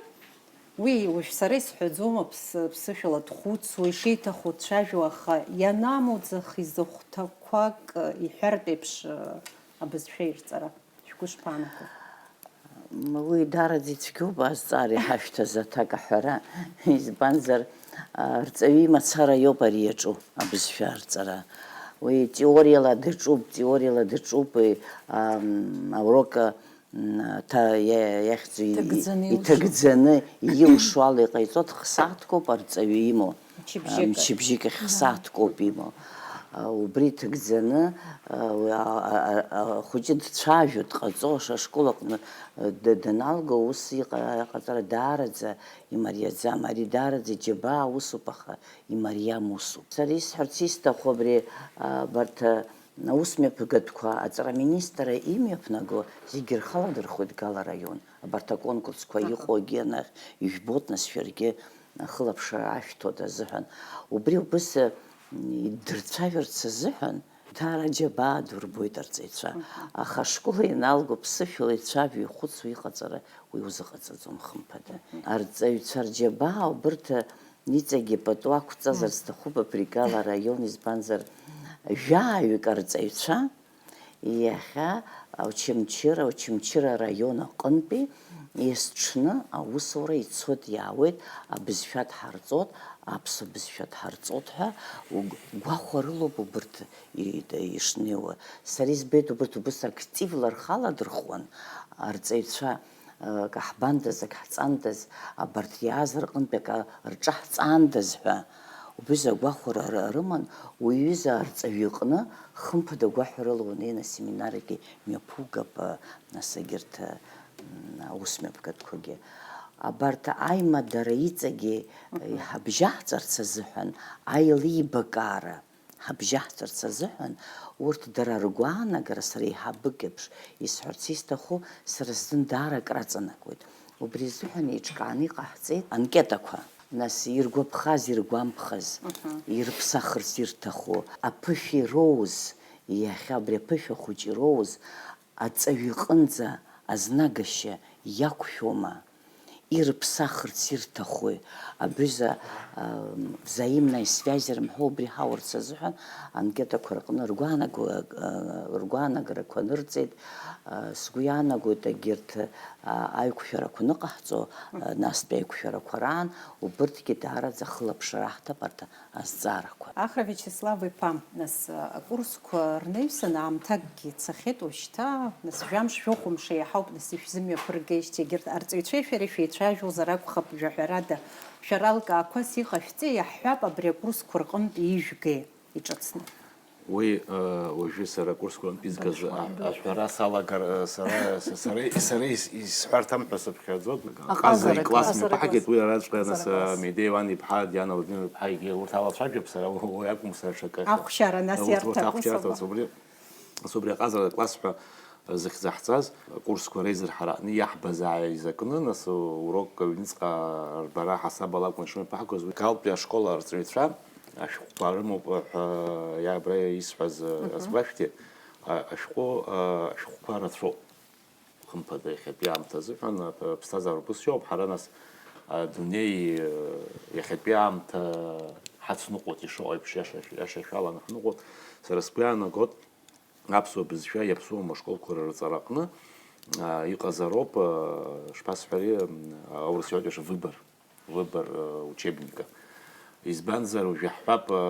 уи уажә сара исҳәаӡом, аԥсы-, аԥсышәала дхәыцуа, ишиҭаху дцәажәо, аха ианамуӡах изахәҭақәак иҳәартә еиԥш, а, абызшәа ирҵара. Шәгәы шԥаанаго? М, уи даараӡа ицәгьоуп азҵаара иҳашәҭаз аҭак аҳәара, избанзар, а, рҵаҩы имацара иоуп ари иаҿу, абызшәа арҵара. Уи теориала даҿуп, теориала даҿуп, уи, ам, аурок, м, ҭа-, иа-, иахьӡу и-, Иҭагӡаны илшо. Иҭагӡаны илшо ала иҟаиҵоит, х-сааҭк ауп арҵаҩы имоу. Мчыбжьык. Мчыбжьык ахь сааҭк ауп имоу. Убри иҭагӡаны, уи, а, а, а, ахәыҷы дцәажәо, дҟаҵо, ша-, ашкол аҟны, д-, даналга, ус иҟа-, иҟаҵара даараӡа имариаӡам. Ари даараӡа иџьабаа усуп, аха имариам усуп. Сара исҳәарц исҭаху абри, а, абарҭ, а, аусмҩаԥгатәқәа аҵараминистр имҩаԥнаго зегьы рхы аладырхәит Гал араион. Абарҭ аконкурсқәа Аҳа. Иҟоугьы анахь ижәбоит, нас шәаргьы ахылаԥшра ашәҭоит азыҳәан. Убри убыс, м, идырцәажәарц азыҳәан даара џьабаа ду рбоит арҵаҩцәа. Мгм. Аха ашкол ианалго ԥсышәала ицәажәо, ихәыцуа иҟаҵара уи узыҟаҵаӡом, хымԥада. Мгм. Арҵаҩцәа рџьабаа убырҭ иҵегьы пату ақәҵазар Мгм. Сҭахуп абри Гал араион, избанзар, жәаҩык арҵаҩцәа Иахьа Очамчыра, Очамчыра араион аҟынтәи есҽны аусура ицоит, иаауеит, абызшәа дҳарҵоит, аԥсуа бызшәа дҳарҵоит ҳәа угәахәарылоуп убырҭ и-, ишнеиуа. Сара избеит убырҭ убыс активла рхы аладырхәуан, арҵаҩцәа, э, акы ҳбандаз, акы ҳҵандаз, абарҭ иааз рҟынтә акы рҿаҳҵаандаз ҳәа. Убыс агәахәара р-, рыман, уи аҩыза арҵаҩы иҟны, хымԥада, агәаҳәарыла унеины асеминаргьы мҩаԥугап, нас, егьырҭ, м, аусмҩаԥгатәқәагьы. Абарҭ аимадара иҵегьы, Мгм. Иҳабжьаҳҵарц азыҳәан, аилибакаара ҳабжьаҳҵарц азыҳәан, урҭ дара ргәаанагара, сара еиҳабык еиԥш исҳәарц исҭаху, сара сзын даара акраҵанакуеит. Убри азыҳәан еиҿкааны иҟаҳҵеит анкетақәа. Нас иргәаԥхаз, иргәамԥхаз, Мгм. Ирыԥсахырц ирҭаху, аԥышәа ироуз, иахьа абри аԥышәа хәыҷы ироуз, аҵаҩы иҟынӡа азнагашьа иақәшәома? Ирыԥсахырц ирҭахуи? Абҩыза, а, взаимная связь рымҳәо убри ҳаурц азыҳәан анкетақәа рҟны ргәаанаго-, а, ргәаанагарақәа нырҵеит. А, сгәы иаанагоит, егьырҭ Аиқәшәарақәа ныҟаҳҵо, настәи аиқәшәарақәа раан, убырҭгьы даараӡа ахылаԥшра аҳҭап арҭ азҵаарақәа. Ахра Виачеслав-иԥа, нас, акурсқәа рнаҩсан аамҭакгьы цахьеит уажәшьҭа, нас, жәамш, жәохәымш еиҳауп, нас, ишәзымҩаԥыргеижьҭеи егьырҭ арҵаҩцәеи шәареи шәеицәажәозар акәхап, жәаҳәарада, шәара алкаақәас иҟашәҵеи, иаҳҳәап, абри акурсқәа рҟынтә ижәгеи иҿыцны. Уи, э, уажәы сара акурсқәа рынтә изгаз, а-, ашәара салагар, э, сара, с-, сара, сара ис-, исҳәарҭам ҳәа сыԥхьаӡоит. Аҟазара Аҟазара класс класс. Мҩаԥаҳагеит, уи араҵәҟьа, Аҟазара нас, класс. Медеиа Иван-иԥҳа, Диана Владимир-иԥҳа, егьи урҭ алацәажәап, сара уи акәым, сара ҽакы ахьа-, Ахәшьара, нас, урҭ, урҭ иарҭ акурс. Ахәшьарҭа, убри, нас, убри аҟазара класс ҳәа зыхьӡ ҳҵаз, акурсқәа реизырҳара аҟны иаҳбаз ааизакны, нас, урокк аҩныҵҟа рбара ҳасаб ала акәын ишымҩаԥаҳгоз, уи Галтәи ашкол арҵаҩцәа ашәҟәқәа рымоуп ҳәа, иа-, абра исҳәаз, Мгм. азгәашәҭеит, а-, ашәҟәы, а-, ашәҟәқәа рацәоуп. Хымԥада, иахьатәи аамҭа азыҳәан аԥ-, аԥсҭазаара убас иоуп. Ҳара, нас, адунеи, э, иахьатәи аамҭа ҳацныҟәоит, ишыҟоу еиԥш, иаша, иашашәаланы ҳныҟәоит. Сара сгәы иаанагоит, аԥсуа бызшәа иаԥсуам ашколқәа рырҵара аҟны, а, иҟазароуп, а, шԥасҳәари, м, аурыс иҳәоит, выбор, выбор, а, учебника. Избанзар, уажә иаҳҳәап, а,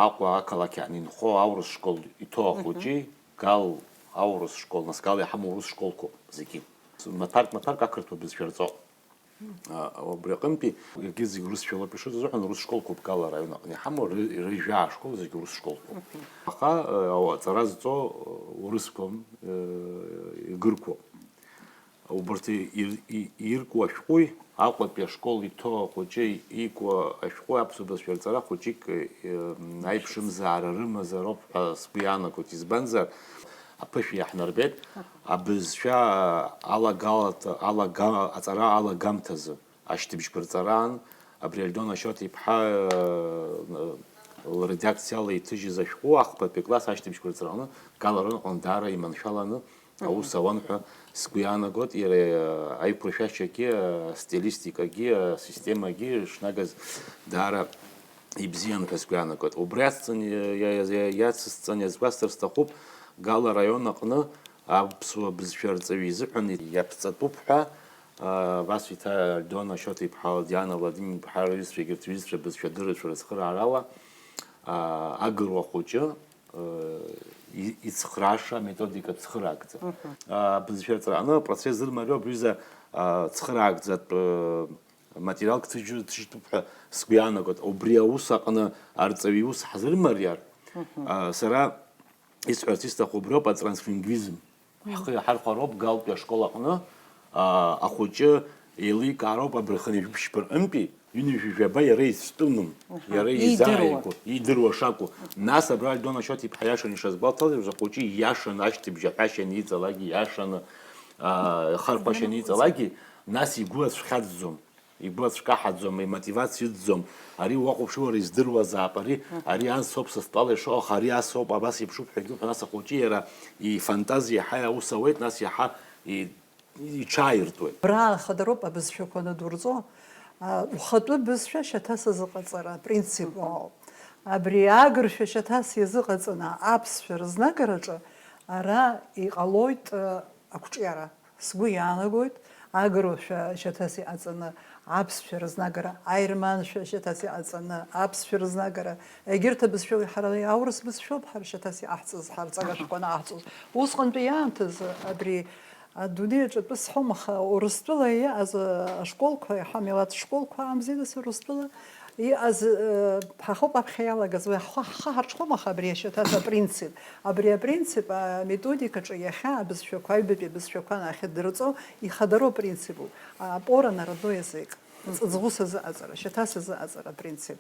Аҟәа ақалақь аан инхо аурыс школ иҭоу Мгм. ахәыҷи, Гал аурыс школ, нас Гал иҳамоу аурыс школқәоуп зегьы. Маҭәарк, маҭәарк ақырҭуа бызшәа рҵоуп. А, убри аҟынтәи, егьырҭ зегь урысшәа лоуп ишыӡыз, уҳәан, урыс школқәоуп Гала араион аҟны иҳамоу, ры-, рыжәаа школ зегь урыс школқәоуп. Аха, э, ауа-, аҵара зҵо, э, урысқәам, э, игырқәоуп. Убарҭ ир-, и-, ирку ашәҟәи, Аҟәатәи ашкол иҭоу ахәыҷы ику ашәҟәы аԥсуа бызшәа рҵара хәыҷык, э, аиԥшымзаара рымазароуп ҳәа сгәы иаанагоит. Избанзар, аԥышәа иаҳнарбеит, абызшәа алагалаҭа-, алага-, аҵара алагамҭазы, ашьҭыбжьқәа рҵараан, абри Альдона Шьоҭа-иԥҳа, э, лредакциала иҭыжьыз ашәҟәы ахԥатәи акласс ашьҭыбжьқәа рҵараҟны Гал араионаҟны даара иманшәаланы аус ауан ҳәа сгәы иаанагоит, иара аиқәыршәашьагьы, астилистикагьы, асистемагьы шнагаз даара ибзиан ҳәа сгәы иаанагоит. Убри ацҵаны, иа-, иа-, иа-, иацысҵан иазгәасҭар сҭахуп, Гала араион аҟны аԥсуа бызшәа арҵаҩы изыҳәан иаԥҵатәуп ҳәа, а, абас еиҭа Альдона Шьоҭа-иԥҳа, Диана Владимир-иԥҳа рҩызцәа, егьырҭ рҩызцәа бызшәа дырҩцәа рыцхыраарала, а, агыруа хәыҷы, э, и-, ицхрааша аметодика цхыраагӡа. Мгм. А, бызшәа рҵараҟны апроцесс зырмариоу абҩыза, а, цхыраагӡатә, э, материалк ҭыжьу-, ҭыжьтәуп ҳәа сгәы иаанагоит. Убри аус аҟны арҵаҩы иус ҳзырмариар, Мгм. а, сара исҳәарц исҭаху убриоуп, атранслингвизм. Ҳхы иаҳархәароуп Галтәи ашкол аҟны, а, ахәыҷы еиликаароуп абырхын ҩажәи жәба рҟынтәи, ҩынҩажәи жәаба иара изтәымым, Аҳа. иара Иидыруа. изааигәоу, иидыруа шакәу. Нас абра Альдона Шьоҭа-иԥҳа иашан ишазгәалҭаз еиԥш, ахәыҷы ииашаны ашьҭыбжь аҳәашьа аниҵалакгьы, ииашаны, а, ахархәашьа Ианакәӡам. аниҵалакгьы, нас игәы ацәхьаҵӡом. Игәы ацәкаҳаӡом, имотивациа ыӡӡом. Ари уахәаԥши, уара издыруазаап, ари, Мгм. ари ас ауп са стәала ишыҟоу, аха ари ас ауп, абас еиԥшуп ҳәа игәы ҳәа, нас ахәыҷы иара ифантазиа иаҳа аус ауеит, нас иаҳа и-, иҽааиртуеит. Абра ахадароуп абызшәақәа анадурҵо, а, ухатәы бызшәа шьаҭас азыҟаҵара, апринцип Мгм. ауп. Абри агыршәа шьаҭас иазыҟаҵаны аԥсшәа рызнагараҿы ара иҟалоит, а, ақәҿиара. Сгәы иаанагоит, агыруашәа шьаҭас иҟаҵаны аԥсшәа рызнагара, аерманшәа шьаҭас иҟаҵаны аԥсшәа рызнагара, егьырҭ абызшәа уи ҳара аурыс бызшәоуп ҳара шьаҭас иҟаҳҵаз, ҳарҵага шәҟәы анаҟаҳҵоз. Усҟантәи иаамҭазы абри адунеи аҿы атәы сҳәом, аха Урыстәыла иҟаз ашколқәа, иаҳа амилаҭ школқәа амзи, нас Урыстәыла Иҟаз, э, ҳахоуп аԥхьа иалагаз, уи ҳхы, ҳхы ҳарҽхәом, аха абри ашьаҭас апринцип. Абри апринцип аметодикаҿы иахьа абызшәақәа, аҩбатәи абызшәақәа анахьдырҵо ихадароу апринципуп. А, опора на родной язык. Ҵыҵӷәыс азыҟаҵара, шьаҭас азыҟаҵара апринцип.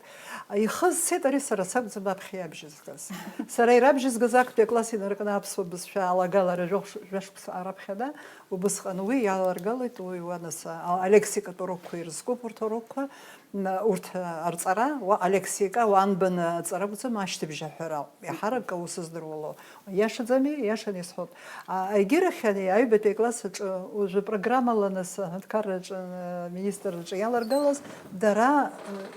Ихы зцеит ари сара сакәӡам аԥхьа иабжьызгаз. Сара ирабжьызгаз актәи акласс инаркны аԥсуа бызшәа алагалара жәохә-, жәашықәса раԥхьаӡа, убысҟан уи иаларгалоит, уи уа нас, а, алексикатә урокқәа ирызкуп урҭ урокқәа. М, урҭ, а, арҵара, уа алексика, уа анбан аҵара акәӡам, ашьҭыбжь аҳәара ауп. Иаҳарак аус здыруало. Иашаӡами? Иашаны исҳәоит. А, егьирахь ани, аҩбатәи акласс аҿы, уажәы программала нас аҳәынҭқарраҿы, а, министрраҿы иаларгалаз, дара, а,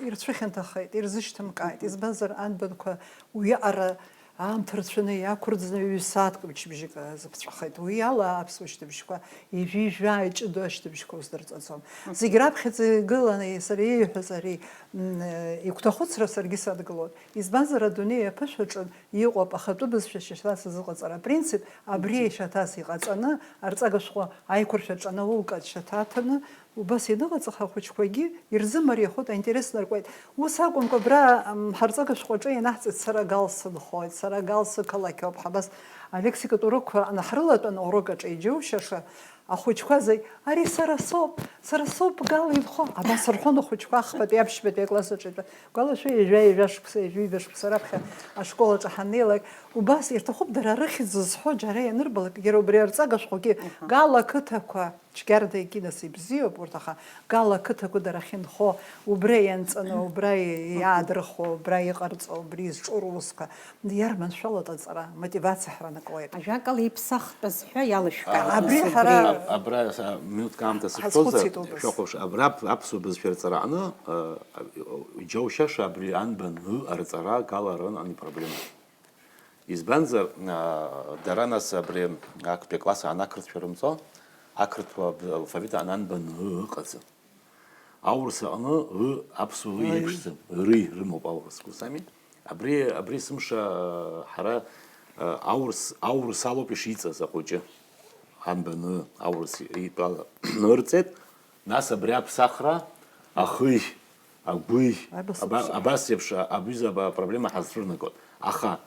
ирцәыхьанҭахеит, ирзышьҭымкааит. Избанзар, анбанқәа уиаҟара Аамҭа рацәаны иақәырӡны ҩ-сааҭк мчыбжьык азыԥҵәахеит. Уи ала аԥсуа шьҭыбжьқәа ҩажәи жәаа иҷыдоу ашьҭыбжьқәа уздырҵаӡом. Зегь раԥхьаӡа игыланы сара ииҳәаз ари, м, игәҭахәыцра саргьы садгылоит. Избанзар, адунеи аԥышәаҿы иҟоуп ахатәы бызшәа шьаҭас азыҟаҵара апринцип, абри шьаҭас иҟаҵаны, арҵага шәҟәы аиқәыршәаҿы анаулкаат шьаҭа аҭаны, убас ианыҟаҵах, ахәыҷқәагьы ирзымариахоит, аинтерес наркуеит. Ус акәымкәа, абра, м, ҳарҵага шәҟәы аҿы ианаҳҵеит, сара Гал сынхоит, сара Гал сықалақьоуп ҳәа, абас алексикатә урокқәа анаҳрылатәан, урок аҿы иџьоушьаша, ахәыҷқәа зегь, ари сара соуп, сара соуп Гал инхо, абас рҳәон ахәыҷқәа ахԥатәи аԥшьбатәи акласс аҿы итәа. Гәалашәа, ҩажәа, ҩажәа шықәса, ҩажәа шықәса раԥхьа ашкол аҿы ҳаннеилак, убас ирҭахуп дара рыхьӡ зызҳәо џьара ианырбалак, иара убри арҵага шәҟәгьы, Гал ақыҭақәа, цәгьарда егьи нас ибзиоуп урҭ, аха Гал ақыҭақәа дара ахьынхо, убра ианҵаны, убра иаадырхуа, убра иҟарҵо, убри изҿу русқәа, иарманшәалоит аҵара, мотивациа ҳранакуеит. Ажәакала, иԥсахтәыз ҳәа иалышәкаауан. Абри ҳара Аб-, абра са-, минуҭк аамҭа сышәҭозар, ҳазхәыцит убас. Шәахәаԥш, абра аԥ-, аԥсуа бызшәа рҵараҟны, а, а, иџьоушьаша абри анбан ы арҵара Гал арыҟны ани проблема. Избанзар, а, дара нас абри актәи акласс аан ақырҭшәа рымҵо, ақырҭуа б-, алфавит аан анбан ы ыҟаӡам. Аурыс аҟны ы аԥсуа ы Ы. еиԥшӡам, ры рымоуп аурысқәа, ус ами? Абри, абри сымша ҳара, а, аурыс, аурыс алоуп ишиҵаз ахәыҷы. Анбан ы аурыс итәала нырҵеит, нас абри аԥсахра, ахыжь, агәыжь, Аибасыԥшра. Аба-, абас еиԥш абҩыза аба-, апроблема ҳазцәырнагоит. Аха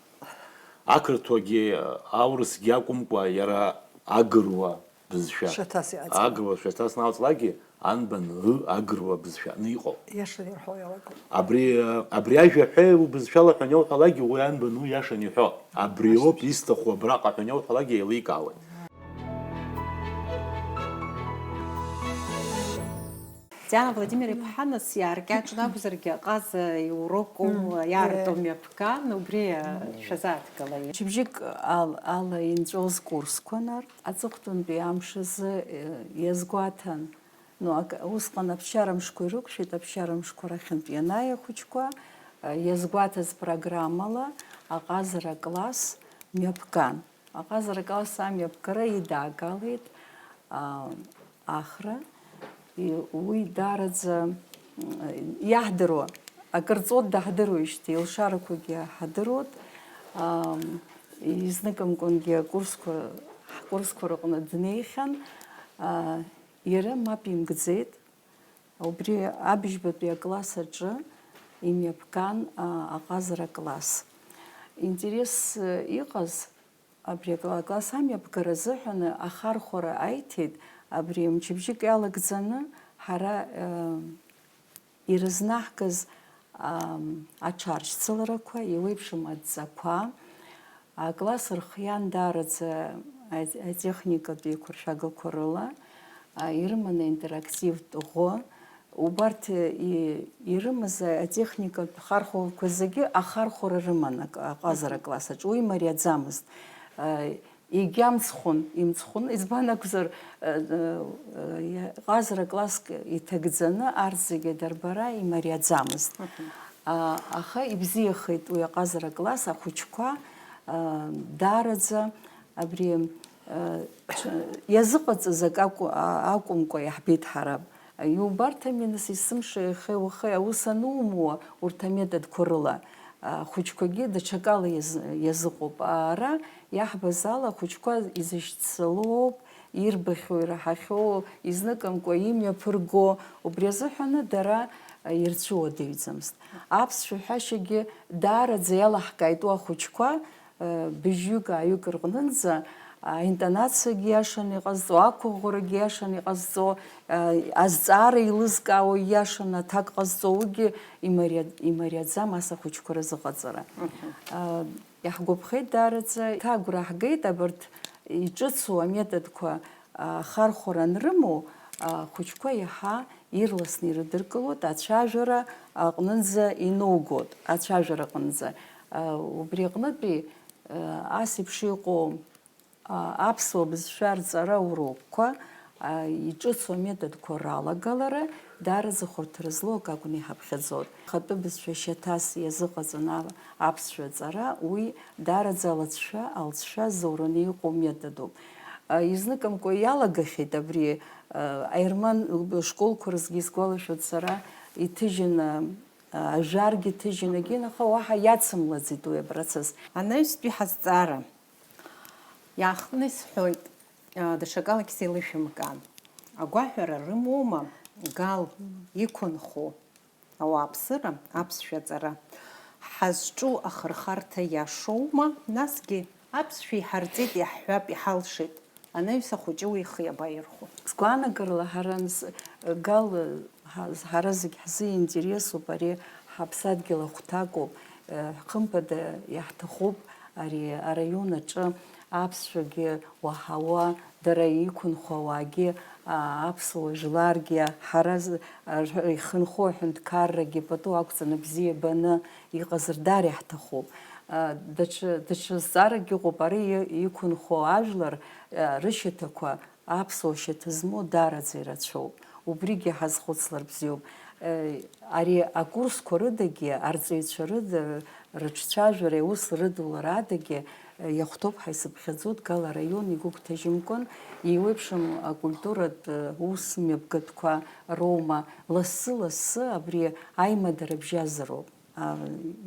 ақырҭуагьы, аурысгьы акәымкәа, иара агыруа бызшәа. Шьаҭас иҟаҵаны. Агыруа шьаҭас наоҵлакгьы, анбан ы агыруа бызшәаны иҟоуп. Иашаны ирҳәо иалагоит. Абри, абри ажәа ҳәа убызшәала ҳәа аниауҳәалакгьы, уи анбан ы иашаны иҳәо. Абриоуп исҭаху абраҟа ҳәа аниауҳәалакгьы еиликаауеит. Диана Владимир-иԥҳа нас иааркьаҿны акәзаргьы, аҟаза иурокума, Мм, иаарту э. мҩаԥган, убри, э, шәазааҭгала. Мчыбжьык ал-, ала инҵәоз курсқәан арҭ. Аҵыхәтәантәи амш азы, э, иазгәаҭан, ну, ак-, усҟан аԥсшьара мшқәа ирықәшәеит, аԥсшьара мшқәа рахьынтә ианааи ахәыҷқәа, э, иазгәаҭаз программала аҟазара класс мҩаԥган. Аҟазара класс амҩаԥгара идаагалеит, а, Ахра. И-, уи даараӡа, м, иаҳдыруа, акыр ҵуеит даҳдыруеижьҭеи, илшарақәагьы ҳадыруеит. Ам, изныкымкәангьы акурсқәа, ҳкурсқәа рыҟны днеихьан. А, иара мап имкӡеит. Убри абыжьбатәи акласс аҿы имҩаԥган, а, аҟазара класс. Интерес, э, иҟаз, абри акла-, акласс амҩаԥгара азыҳәаны ахархәара аиҭеит, абри мчыбжьык иалагӡаны ҳара, э, ирызнаҳгаз, ам, аҽаршьцыларақәа, еиуеиԥшым адҵақәа, акласс рхиан даараӡа ат-, атехникатә еиқәыршәагақәа рыла, а, ирыманы аинтерактивтә ӷәы, убарҭ, и-, ирымаз атехникатә хархәагақәа зегьы ахархәара рыман ак-, аҟазара класс аҿы. Уи мариаӡамызт. А, егьамцхәын, имцхәын, избан акәзар, а, а, а, иа-, ҟазара класск иҭагӡаны арҭ зегьы дарбара имариаӡамызт. Мгм. А, аха ибзиахеит уи аҟазара класс ахәыҷқәа, а, даараӡа абри, а, ҽ-, иазыҟаҵаз акы акәу-, а-, акәымкәа иаҳбеит ҳара. Иубарҭами, нас, есымша иахьеи уахеи аус анумуа урҭ аметодқәа рыла, ахәыҷқәагьы даҽакала иаз-, иазыҟоуп. Ара иаҳбаз ала, ахәыҷқәа изышьцылоуп, ирбахьоу, ираҳахьоу, изныкымкәа имҩаԥырго, убри азыҳәаны дара ирцәыуадаҩӡамызт. Аԥсшәа ҳәашьагьы даараӡа иалаҳкааит уа ахәыҷқәа, быжьҩык-ааҩык рҟнынӡа, аинтонациагьы иашаны иҟазҵо, ақәыӷәӷәарагьы иашаны иҟазҵо, азҵаара еилызкаауа иашаны аҭак ҟазҵо, уигьы имариа-, имариаӡам ас ахәыҷқәа рзыҟаҵара. Мгм. Иаҳгәаԥхеит даараӡа, иҭагәра ҳгеит абарҭ иҿыцу аметодқәа ахархәара анрымоу, ахәыҷқәа иаҳа ирласны ирыдыркылоит, ацәажәара аҟнынӡа инаугоит, ацәажәара аҟынӡа. Убри аҟнытәи, ас еиԥш иҟоу, аԥсуа бызшәа рҵара урокқәа Иҿыцу аметодқәа ралагалара даараӡа хәарҭара злоу акы акәны иҳаԥхьаӡоит. Ахатәы бызшәа шьаҭас иазыҟаҵаны аԥсшәа аҵара, уи даараӡа алҵшәа, алҵшәа зоураны иҟоу методуп. Изныкымкәа иалагахьеит абри, аерман школқәа рзгьы исгәалашәоит сара, иҭыжьын, ажәаргьы ҭыжьын, егьин, аха уаҳа иацымлаӡеит уи апроцесс. Анаҩстәи ҳазҵаара. Иаахтны исҳәоит, даҽакалагь сеилышәымкаан. Агәаҳәара рымоума Гал иқәынхо ауааԥсыра, аԥсшәа аҵара ҳазҿу ахырхарҭа иашоума? Насгьы аԥсшәа иҳарҵеит, иаҳҳәап, иҳалшеит. Анаҩс ахәыҷы уи ихы иабаирхәо? Сгәаанагарала, ҳара нас, Гал, ҳа-, ҳара зегь ҳзы интересуп, ари ҳаԥсадгьыл ахәҭакоуп, э, хымԥада иаҳҭахуп ари араион аҿы аԥсшәагьы уаҳауа, дара иқәынхо ауаагьы, а, аԥсуа жәларгьы, ҳара з-, а, рҳ-, ихынхо аҳәынҭқаррагьы пату ақәҵаны бзиа баны иҟазар даара иаҳҭахуп. А, даҽа, даҽа зҵааракгьы ыҟоуп, ари и-, иқәынхо ажәлар, а, рышьаҭақәа аԥсуа шьаҭа змоу даараӡа ирацәоуп. Убригьы ҳазхәыцлар бзиоуп. Э, ари акурсқәа рыдагьы, арҵаҩцәа рыда, рыҿцәажәара, аус рыдулара адагьы, э, иахәҭоуп ҳәа исыԥхьаӡоит Гал араион игәыгәҭажьымкәан, еиуеиԥшым акультуратә, э, ус мҩаԥгатәқәа роума, лассы-лассы абри аимадара бжьазароуп. А,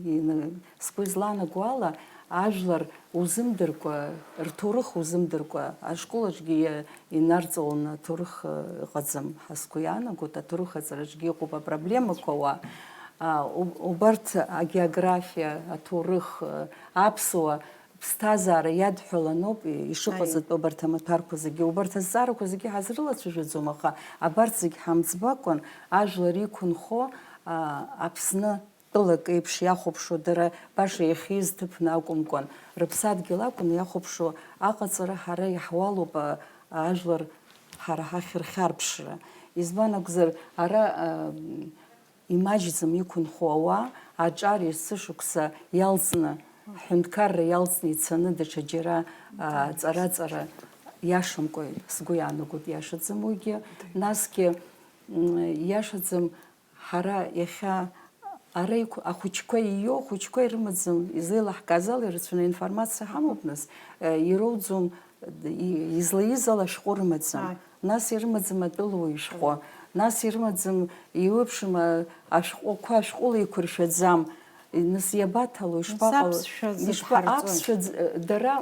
ины-, сгәы излаанаго ала, ажәлар узымдыркәа, рҭоурых узымдыркәа, ашколаҿгьы иа-, инарҵауланы аҭоурых, ы, ыҟаӡам ҳәа сгәы иаанагоит, аҭоурых аҵараҿгьы иҟоуп апроблемақәа уа, а, у-, убарҭ агеографиа, аҭоурых, ы, аԥсуа ԥсҭазаара иадҳәаланоуп и-, ишыҟаз Аиеи. атәы убарҭ амаҭәарқәа зегьы. Убарҭ азҵаарақәа зегьы ҳазрылацәажәаӡом, аха абарҭ зегь ҳамӡбакәан, ажәлар иқәынхо, а, Аԥсны тәылак еиԥш иахәаԥшуа, дара баша иахьиз ҭыԥны акәымкәан, рыԥсадгьыл акәын иахәаԥшуа аҟаҵара ҳара иаҳуалуп, а, ажәлар ҳара ҳахь рхьарԥшра. Избан акәзар, ара, а, имаҷӡам иқәынхо ауаа, аҿар есышықәса иалҵны, ҳҳәынҭқарра иалҵны ицаны даҽа џьара, а, ҵара-ҵара иашамкәа, сгәы иаанагоит, иашаӡам уигьы. Насгьы, м, иашаӡам, ҳара иахьа ара иқә-, ахәыҷқәа ииоу, ахәыҷқәа ирымаӡам, изеилаҳкааз ала ирацәаны аинформациа ҳамоуп, нас, э, ироуӡом, и-, излаиз ала ашәҟәы рымаӡам. Ааи. Нас ирымаӡам атәылауаҩ ишәҟәы. Нас ирымаӡам, еиуеиԥшым, а, ашәҟәқәа, ашәҟәыла еиқәыршәаӡам. Нас иабаҭало, Нас ишԥаҟало? аԥсшәа зегь Ишԥа-, ҳарҵоит. аԥсшәа ӡ-, дара,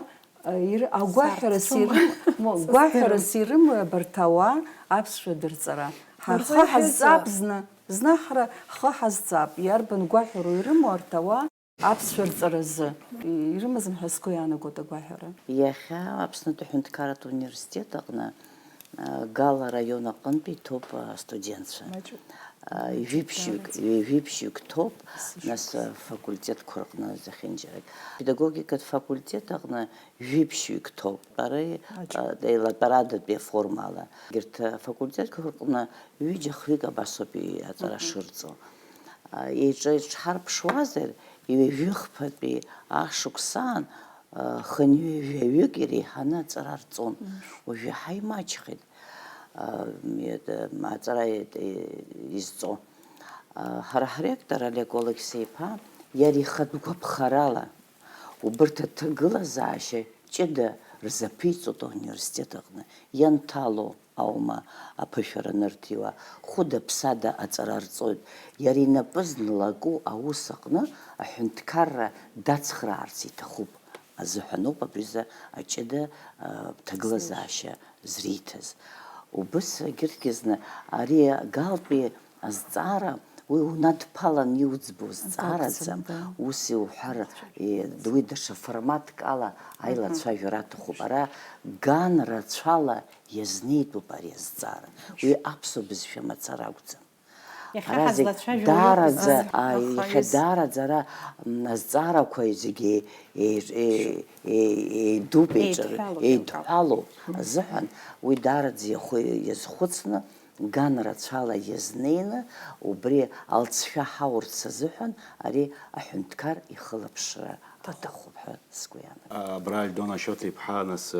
а, ир-, агәаҳәарас Сарцәума? ирым-, мо, Сыздырам. гәаҳәарас ирымоу абарҭ ауаа аԥсшәа дырҵара. Ҳа-, Урзеиӷьызма? ҳхы ҳазҵап зны, зны ҳара ҳхы ҳазҵап. Иарбан гәаҳәароу ирымоу арҭ ауаа? Аԥсшәа рҵаразы ирымазым ҳәа сгәы иаанагоит агәаҳәара. Иахьа Аԥснытәи аҳәынҭқарратә университет аҟны, а, Гал араион аҟынтәи иҭоуп, а, астудентцәа. Маҷуп. А, ҩажәи ԥшьҩык, Даараӡа. ҩажәи ԥшьҩык ҭоуп, Сышықәс. нас, а, факультетқәа рҟны зехьынџьарак. Педагогикатә факультет аҟны ҩажәи ԥшьҩык ҭоуп. Ара, Маҷуп. а, еилатәарадатәи аформала. Егьырҭ афакультетқәа рҟны ҩыџьа-хҩык абасоуп аҵара Мгм. шырҵо. А, еиҿа-, еиҿҳарԥшуазар, ҩажәи хԥатәи ашықәсаан, а, хынҩажәаҩык иреиҳаны аҵара рҵон. Мш. Уажәы иаҳа имаҷхеит, а, м, аҵара и-, и-, изҵо. А, ҳара ҳректор Олег Алықьса-иԥа иара ихатә гәаԥхарала убарҭ аҭагылазаашьа ҷыда рзаԥиҵоит ауниверситет аҟны ианҭало аума аԥышәара анырҭиуа, хәыда-ԥсада аҵара рҵоит. Иара инапы злаку аус аҟны аҳәынҭқарра дацхраарц иҭахуп азыҳәаноуп абри азы аҷыда, а, ҭагылазаашьа зриҭаз. Убыс егьырҭгьы зны ари Галтәи азҵаара уи унадԥалан иуӡбо зҵаараӡам, Акәӡам, да. ус иуҳәар, Рацәажәара. е, уи даҽа форматк ала аилацәажәара аҭахуп. Ара ган рацәала иазнеитәуп ари азҵаара. Уи аԥсуа бызшәа мацара акәӡам. Иахьа Ара зегь ҳазлацәажәо даараӡа, уи а, аха иахьа ис- даараӡа ара, м, азҵаарақәа зегьы е-, е-, е-, еидуп, еиҿар-, Еидҳәалоуп, еидҳәалоуп азыҳәан, уи даараӡа иахәы-, иазхәыцны, ган рацәала иазнеины, убри алҵшәа ҳаурц азыҳәан ари аҳәынҭқар ихылаԥшра аҭахуп ҳәа сгәы иаанагоит. Абра Альдона Ашьоҭа-иԥҳа, нас, э,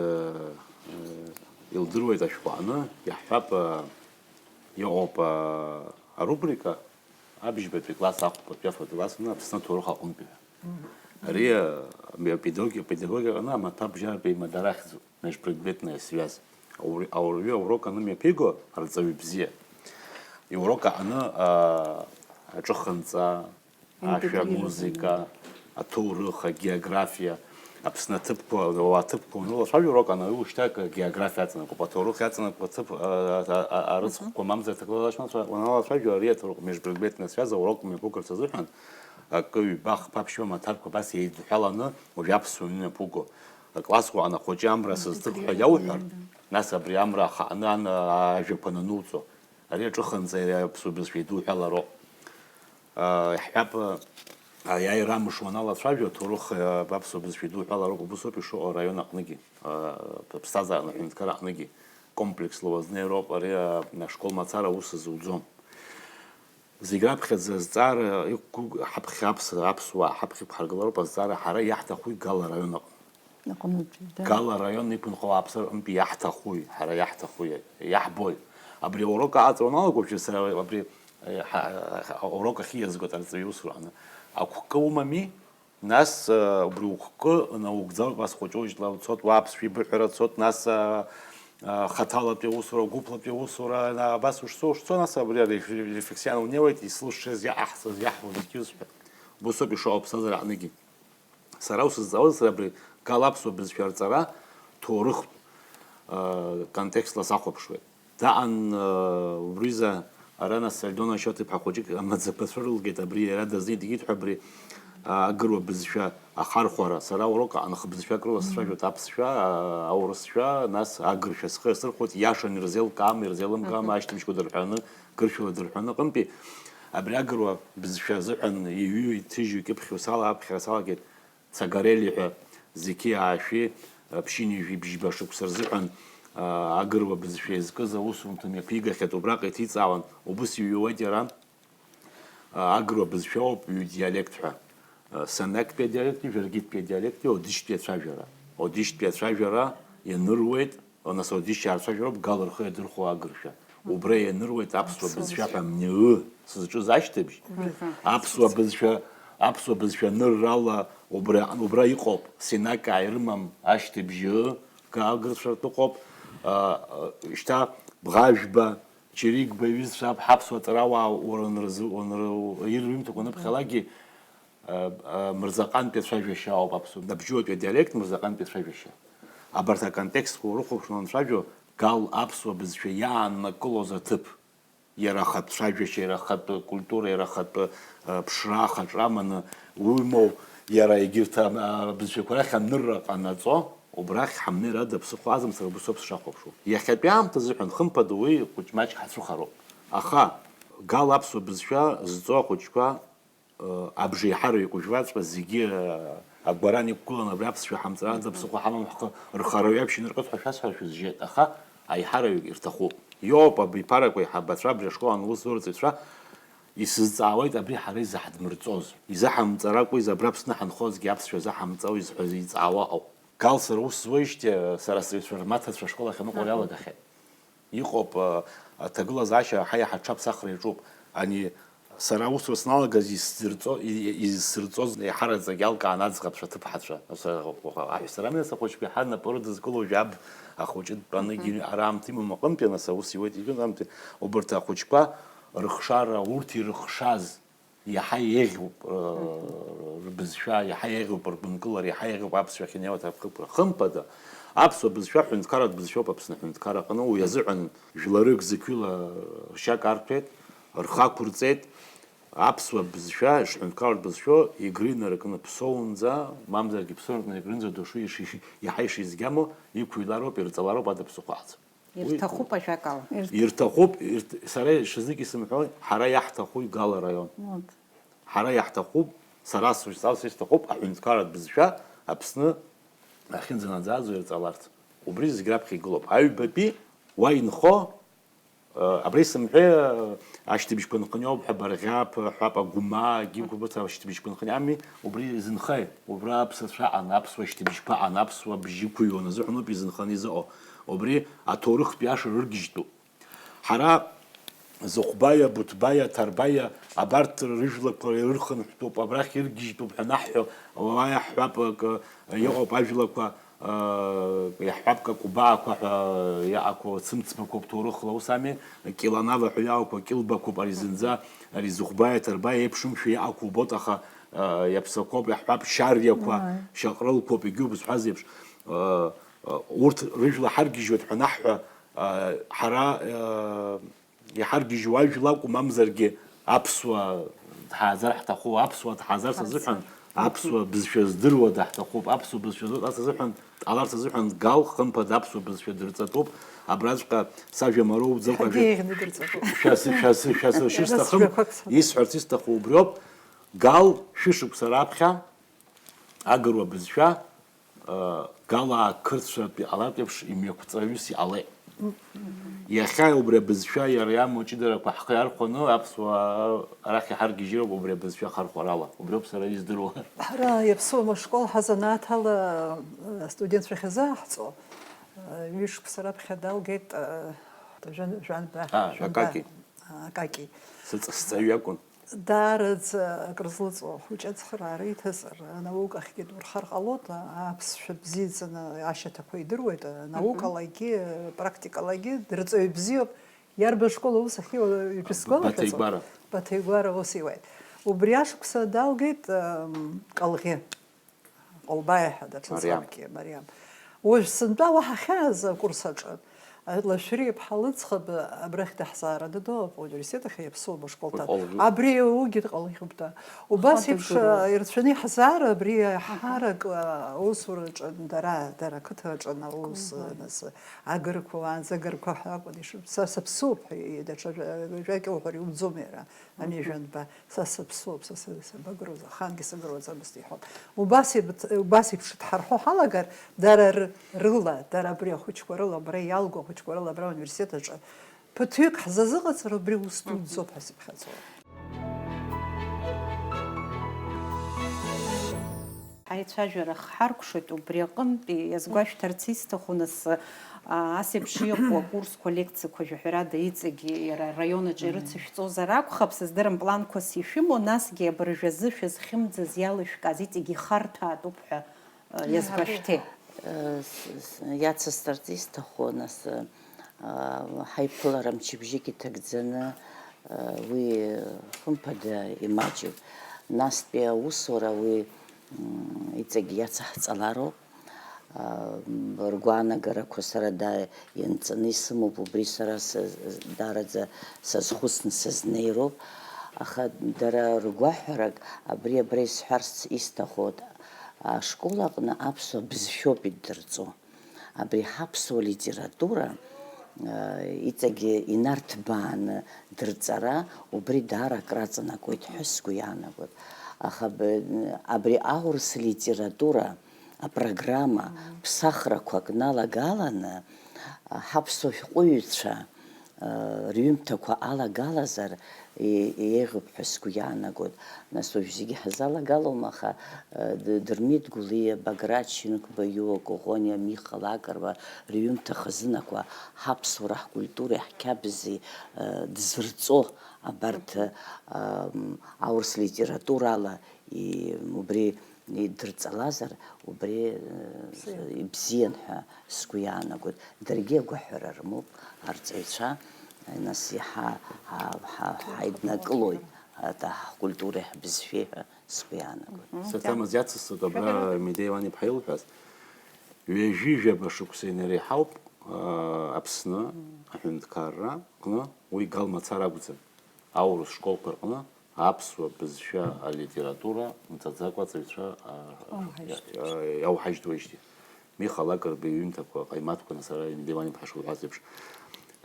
э, Илдыруеит ашәҟәы аҟны, иаҳҳәап, а, иҟоуп, а, арубрика, абжьбатәи класс, ахәбатәи, афатәи класс, ну, Аԥсны аҭоурых аҟынтәи ҳәа. Ари, а, апедагоги-, апедагогика аҟны амаҭәабжьаратә еимадара ахьӡуп, межпредметная связь. Аури-, ауаҩы аурок анымҩаԥиго, арҵаҩы бзиа, иурок аҟны, а, аҿыхынҵа, ашәа, интегрирование, амузыка, аҭоурых, агеографиа, Аԥсны аҭыԥқәа, ауаа аҭыԥқәа уанылацәажәо, урок анауи ушьҭак агеографиа аҵанакуп, аҭоурых иаҵанакуа аҭыԥ, а, а, а, арыцхәқәа мамзар аҭагылазаашьа уаналацәажәо, ари аҭоурых межпредметная связь аурок мҩаԥугарц азыҳәан акы, ҩба, хԥа, ԥшьба амаҭәарқәа абас еидҳәаланы уажә аԥсуа мҩаԥуго. Аклассӷәы ан ахәыҷы амра сызҭых ҳәа иауҳәар, нас абри амра ахааны ан ажәақәа анануҵо, ари аҿыханӡа иара аԥсуа бызшәа идуҳәалароуп. Иаҳҳәап, аиааира амш уаналацәажәо, аҭоурых, аԥсуа бызшәа идуҳәалароуп, убыс ауп ишыҟоу араион аҟныгьы, аԥсҭазаараҟны, аҳәынҭқарра аҟныгьы. Комплексла уазнеироуп ари, ашкол мацара аус зуӡом. Зегь раԥхьаӡа азҵаара иқәгәыӷ-, ҳаԥхьа аԥс-, аԥсуаа ҳаԥхьа иқәҳаргылароуп азҵаара, ҳара иаҳҭахуи Гала араион аҟны. Аҟнытәи, да. Гала араион иқәынхо ауааԥсыра рҟынтәи иаҳҭахуи, ҳара иаҳҭахуи, иаҳбои? Абри аурок аҟаҵара уаналагоуԥшьа, сара абри, э, ҳа-, ҳа-, аурок ахьиазго аҵараҵаҩы иусура аҟны. Ақәкы умами, нас, э, убри ухкы наугӡа, убас хәыҷы-хәыҷла уцот, уа аԥсшәа еибыҳәара цот, нас, э, э, хаҭалатәи аусура, гәыԥлатәи аусура, на-, абас ушцо, ушцо, нас абри ареф-, рефлексиа унеиуеит, ислушшаз иаҟаҳҵаз, иаҳуа зегьы узҳәа. Убыс ауп ишыҟоу аԥсҭазаара аҟныгьы. Сара усызҵаауаз, сара абри Гала аԥсуа бызшәа арҵара ҭоурыхтә, э, контекстла сахәаԥшуеит. Даҟан, э, убриза ара нас Альдона Ашьоҭ-иԥҳа хәыҷык амаӡақәа цәырылгеит, абри иара дазнеит, егьит ҳәа абри, э, агыруа бызшәа ахархәара. Сара урок аҟны хыбзшәак рыла сцәажәоит, аԥсшәа, э, аурысшәа, нас агыршәа схы иасырхәоит, иашан ирзеилкаам, ирзеилымкаам, ашьҭыбжьқәа дырҳәаны, гыршәала дырҳәаны аҟынтәи. Абри агыруа бызшәа азыҳәан иҩу, иҭыжьу, икьыԥхьу сала-, аԥхьара салагеит. Цагарели ҳәа зқьи аашәи ԥшьынҩажәи бжьба шықәса рзыҳәан, аа, агыруа бызшәа иазкыз аусумҭа мҩаԥигахьеит, убраҟа иҭиҵаауан, убыс иҩуеит иара, аа, агыруа бызшәа ауп ҩ-диалект ҳәа, аа, Сенектәи адиалекти Жәыргьыттәи адиалекти Одишьтәи ацәажәара. Одишьтәи ацәажәара ианыруеит, нас Одишьтәи ацәажәароуп Гала рхы иадырхәо агыршәа. Убра ианыруеит аԥсуа бызшәа ҳәа мниы сызҿыз ашьҭыбжь. Аԥсуа бызшәа, аԥсуа бызшәа аныррала убра, убра иҟоуп, Сенакаа ирымам ашьҭыбжьы, Га-, агырцәа ртәы ыҟоуп. А, а, шьҭа Бӷажәба, Чиригба иҩызцәа ҳаԥсуа ҵарауаа уара унрызы-, унры-, ирҩымҭақәа аныԥхьалакгьы, а, а, мырзаҟантәи ацәажәашьа ауп аԥсуа, набжьоуатәи адиалект мырзаҟантәи ацәажәашьа. Абарҭ аконтекстқәа урыхәаԥшны уанцәажәо, Гал аԥсуа бызшәа иааннакылоз аҭыԥ, иара ахатә цәажәашьа, иара ахатә культура, иара ахатә, э, ԥшра, ахаҿра аманы уимоу, иара егьырҭ, а, абызшәақәа рахь анырра ҟанаҵо, убрахь ҳамнеир ада ԥсыхәа азымцара убыс ауп сшахәаԥшуа. Иахьатәи аамҭа азыҳәан, хымԥада, уи хәыҷ-маҷк ҳацәыхароуп. Аха Гал аԥсуа бызшәа зҵо ахәыҷқәа, э, абжеиҳараҩык ужәларҵәҟьа зегьы, э, агәаран иқәгыланы абри аԥсшәа ҳамҵарада ԥсыхәа ҳамам, ҳхы рхара ҩаԥшьаны ркыт ҳәа шәасҳәар шәызжьеит, аха аиҳараҩык ирҭахуп. Иоуп абиԥарақәа аиҳабацәа, абри ашкол аус зурҵаҩцәа, исызҵаауеит абри ҳара изаҳдмырҵоз. Изаҳамҵар акәыз, абра Аԥсны ҳанхозгьы аԥсшәа заҳамҵауа изҳәаз иҵаауа ауп. Гал сара ус зуеижьҭеи, сара сыҩцәа рмаҭацәа ашкол ахь аныҟоу иалагахьеит. Иҟоуп, а, аҭагылазаашьа аҳа-, иаҳа аҽаԥсахра иаҿуп. Ани сара аусура сналагаз исзырҵо-, и-, изсырҵоз еиҳараӡак иалкаан аӡӷабцәа, аҭыԥҳацәа. Ас-, аҳәса рамҩа сахәыҷқәа иаҳа рнапы рыдызкыло жәаб ахәыҷы дтәаны егьи араамҭа имам аҟынтәи, нас аус иуеит егьи аамҭа. Убарҭ ахәыҷқәа рыхшара, урҭ ирыхшаз, иаҳа еиӷьуп, э, рбызшәа, иаҳа еиӷьуп ргәынкылара, иаҳа еиӷьуп аԥсшәа ахьынеиуа аҭакԥхықәра. Хымԥада, аԥсуа бызшәа ҳәынҭқарратә бызшәоуп Аԥсны аҳәынҭқарра аҟны, уи азыҳәан жәларык зқьҩыла ршьа карҭәеит, рхы ақәырҵеит, аԥсуа бызшәа шҳәынҭқарратә бызшәоу егры инаркны ԥсоунӡа, мамзаргьы ԥсоу инаркны егрынӡа дышу иши-, иаҳа ишизгьамоу иқәыҩлароуп, ирҵалароуп ада ԥсыхәа аӡам. Уи ирҭахуп, ажәакала. Ирҭ- Ирҭахуп, ирҭ-, сара ишазык исымҳәои, ҳара иаҳҭахуи Гала араион? Вот. Ҳара иаҳҭахуп, сара сусҵас исҭахуп аҳәынҭқарратә бызшәа Аԥсны ахьынӡанаӡааӡо ирҵаларц. Убри зегь раԥхьа игылоуп. Аҩбатәи уа инхо, э, абри сымҳәеи, э, ашьҭыбжьқәа нхыниоуп ҳәа, Барӷьаԥ, ҳәап, Агәмаа, Гиқәа, абарҭ ашьҭыбжьқәа нхыни ами, убри изынхеи? Убра аԥсацәа аҟан, аԥсуа шьҭыбжьқәа аҟан, аԥсуа бжьы ықәыҩуан азыҳәаноуп изынханы изыҟоу. Убри аҭоурыхтә иаша рыргьежьтәуп. Ҳара Зыхәбаиа, Буҭбаиа, Ҭарбаиа, абарҭ рыжәлақәа ирхынҳәтәуп, абрахь иргьежьтәуп ҳәа анаҳҳәо, уа иаҳҳәап, акы, иҟоуп ажәлақәа, аа, иаҳҳәап, Какәбаақәа ҳәа иаақәоу цымцбақәоуп ҭоурыхла, ус ами, Киланава ҳәа иаауқәа Килбақәоуп, ари зынӡа, ари Зыхәбаиа, Ҭарбаиа еиԥшымшәа иаақәоу убоит, аха, аа, иаԥсақәоуп, иаҳҳәап, Шьариақәа, Уааи. Шьаҟрылқәоуп, егьи убасҳәаз еиԥш. Ы, ы, урҭ рыжәла ҳаргьежьуеит ҳәа анаҳҳәа, ы, ҳара, ы, иҳаргьежьуа ажәла акәу, мамзаргьы аԥсуа дҳааӡар ҳҭаху, аԥсуа дҳааӡарц азыҳәан, аԥсуа бызшәа здыруада ҳҭахуп, аԥсуа бызшәа здыруа азыҳәан, дҟаларц азыҳәан Гал, хымԥада, аԥсуа бызшәа дырҵатәуп, абраҵәҟьа сажәа мароуӡакәа Ҳагьеиӷьны дырҵатәуп. Шәасы-, шәасы-, шәасыршьыр Нас сҭахым, жәақәак сҳәап. Исҳәарц исҭаху убриоуп, Гал шәышықәса раԥхьа агыруа бызшәа, Галаа қырҭцәатә иҟалартә еиԥш имҩақәҵаҩыс иҟалеит. Иахьа убри абызшәа иара иамоу аҷыдарақәа ҳхы иархәаны аԥсуаа арахь иҳаргьежьроуп убри абызшәа ахархәарала. Убриоуп сара издыруа. Ҳара иаԥсуам ашкол ҳазанааҭ ала, э, астудентцәа ахьазааҳҵо, э, ҩышықәса раԥхьа далгеит, э, жәан-, жәанба, А, жәанба, Акаки. а, Акаки. Сыҵасҵаҩы акәын. Даараӡа акрызлыҵуа ахәыҷы ацхыраара иҭазар, анаукахьгьы дурхар ҟалоит, аԥсшәа бзиаӡаны ашьаҭақәа идыруеит, анаукалагьы, практикалагьы дырҵаҩ бзиоуп. Иарбан школ аус ахьиуа, иҿы сгәалашәаӡом. Баҭаигәара. Баҭаигәара аус иуеит. Убри ашықәса далгеит, ам, Ҟалӷьы. Ҟалбаиа ҳәа даҽа Мариам. Ӡӷабки, Мариам. Уажә сынтәа уаҳа ахьааз акурс аҿы, Лашәриа-ԥҳа Лыӡӷаб абрахь даҳзаараны дыҟоуп, ауниверситет ахь иаԥсоу ашкол ҭан. Ҟалӷьы. Абри уигьы дҟалӷьуп, да. Убас еиԥш, Хадагәыроуп. Ирацәаны иаҳзаара, абри аиҳарак, аусураҿы, дара, дара ақыҭаҿы анаус, Ҟалбаиа. Нас агырқәа уаанӡа агырқәа ҳәа акәын ишыҩ-, са саԥсуп ҳәа, даҽа жәа-, жәакьа уҳәар иумӡом иара. Ани жәанба, са саԥсуоуп, са са-, сабагыруаз, ахаангьы сыгыруаӡамызт иҳәон. Убас еибыҭ-, убас еиԥш дҳарҳәо ҳалагар, дара р-, рыла, дара абри ахәыҷқәа рыла, абра иалго ахәыҷқәа рыла, абра ауниверситет аҿы ԥыҭҩык ҳзазыҟаҵар, убри ус дуӡӡоуп ҳәа сыԥхьаӡоит. Ҳаицәажәара хҳаркәшоит убри аҟынтәи, иазгәашәҭарц исҭаху, нас, а, ас еиԥш иҟоу акурсқәа, лекциақәа жәаҳәарада иҵегь иара араион аҿы ирыцышәҵозар акәхап, сыздырам, планқәас ишәымоу, насгьы абыржәазы шәызхьымӡаз иалышәкааз иҵегь ихарҭәаатәуп ҳәа, а, иазгәашәҭеи? Э, с-, с-, иацысҵарц исҭаху, нас, э, ҳаиԥылара мчыбжьык иҭагӡаны, э, уи, э, хымԥада имаҷуп. Настәи аусура уи, м, иҵегь иацаҳҵалароуп. А, ргәаанагарақәа сара да ианҵаны исымоуп, убри сара са-, даараӡа сазхәыцны сызнеироуп. Аха дара ргәаҳәарак, абри абра исҳәарц исҭаху, ашкол аҟны аԥсуа бызшәоуп иддырҵо. Абри ҳаԥсуа литература, а, иҵегьы инарҭбааны дырҵара, убри даара акраҵанакуеит ҳәа сгәы иаанагоит. Аха б-, абри аурыс литература апрограмма ԥсахрақәак налагаланы, а, ҳаԥсуа шәҟәыҩҩцәа, рҩымҭақәа алагалазар, е-, еиӷьуп ҳәа сгәы иаанагоит. Нас уажә зегьы ҳзалагалом, аха, э, Д-, Дырмит Гәлиа, Баграт Шьынқәба, Иуа Коӷониа, Миха Лакрба рҩымҭа хазынақәа ҳаԥсуара, ҳкультуреи ҳқьабзи, э, дзырҵо абарҭ, э, м, аурыс литературала и-, убри идырҵалазар, убри, э, ибзиан ҳәа сгәы иаанагоит. Даргьы агәаҳәара рымоуп арҵаҩцәа, нас иаҳа ҳа-, ҳа-, ҳаиднакылоит, ата, ҳкультуреи ҳбызшәеи ҳәа сгәы иаанагоит. Саҭамыз иацысҵоит абра Медеиа Иван-иԥҳа илҳәаз. Ҩажәи жәаба шықәса инареиҳауп, а, Аԥсны аҳәынҭқарра аҟны уи Гал мацара акәӡам. Аурыс школқәа рҟны аԥсуа бызшәа, алитература мҵаӡакәа аҵаҩцәа, а, Ауҳажьтәуеижьҭеи. Иа-, иа-, иауҳажьтуеижьҭеи. Миха Лакрба иҩымҭақәа, ҟаимаҭқәа, нас ара Медеиа Иван-иԥҳа шылҳәаз еиԥш,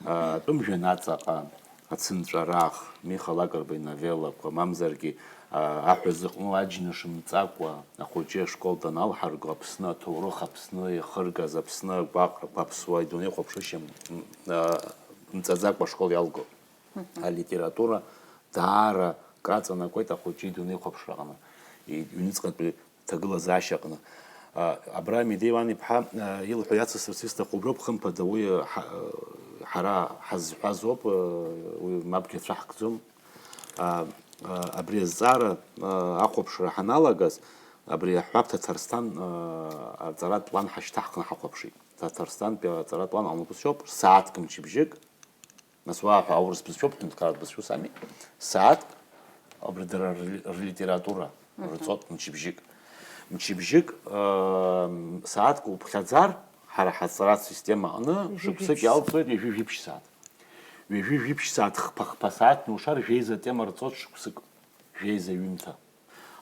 а, Атәым жәҩан аҵаҟа, Ацынҵәарах, Миха Лакрба иновеллақәа, мамзаргьы, а, Аҳәа зыҟәну аџьныш мҵакәа, ахәыҷы ашкол даналҳарго, Аԥсны аҭоурых, Аԥсны иахыргаз, Аԥсны агәаҟрақәа, аԥсуа идунеихәаԥшышьа м-, а, мҵаӡакәа ашкол иалго. Алитература даара краҵанакуеит ахәыҷы идунеихәаԥшраҟны, и-, иҩныҵҟатәи ҭагылазаашьаҟны. Абра Медеи Ван-иԥҳа илҳәо иацысҵарц исҭаху уброуп, хымԥада, уи ҳара ҳазҳәаз ауп, уи мапгьы ацәаҳкӡом. Абри азҵаара ахәаԥшра ҳаналагаз, абри аҳәап Ҭаҭарсҭан аҵаратә план ҳашьҭаҳхны ҳахәаԥшит. Ҭаҭарсҭантәи аҵаратә план аҟны убас иоуп, сааҭк мчыбжьык, нас уаҳа аурыс бызшәоуп, ҳәынҭқарратә бызшәа ус ами, сааҭк, абри дара рлитература рҵот мчыбжьык. Мчыбжьык, сааҭк уԥхьаӡар, ҳара ҳаҵаратә система аҟны шықәсык иалҵуеит ҩажәи жәиԥшь сааҭ. Ҩажәи жәиԥшь сааҭ, хԥа-хԥа сааҭ нушар, жәеиза тема рҵот шықәсык, жәеиза ҩымҭа.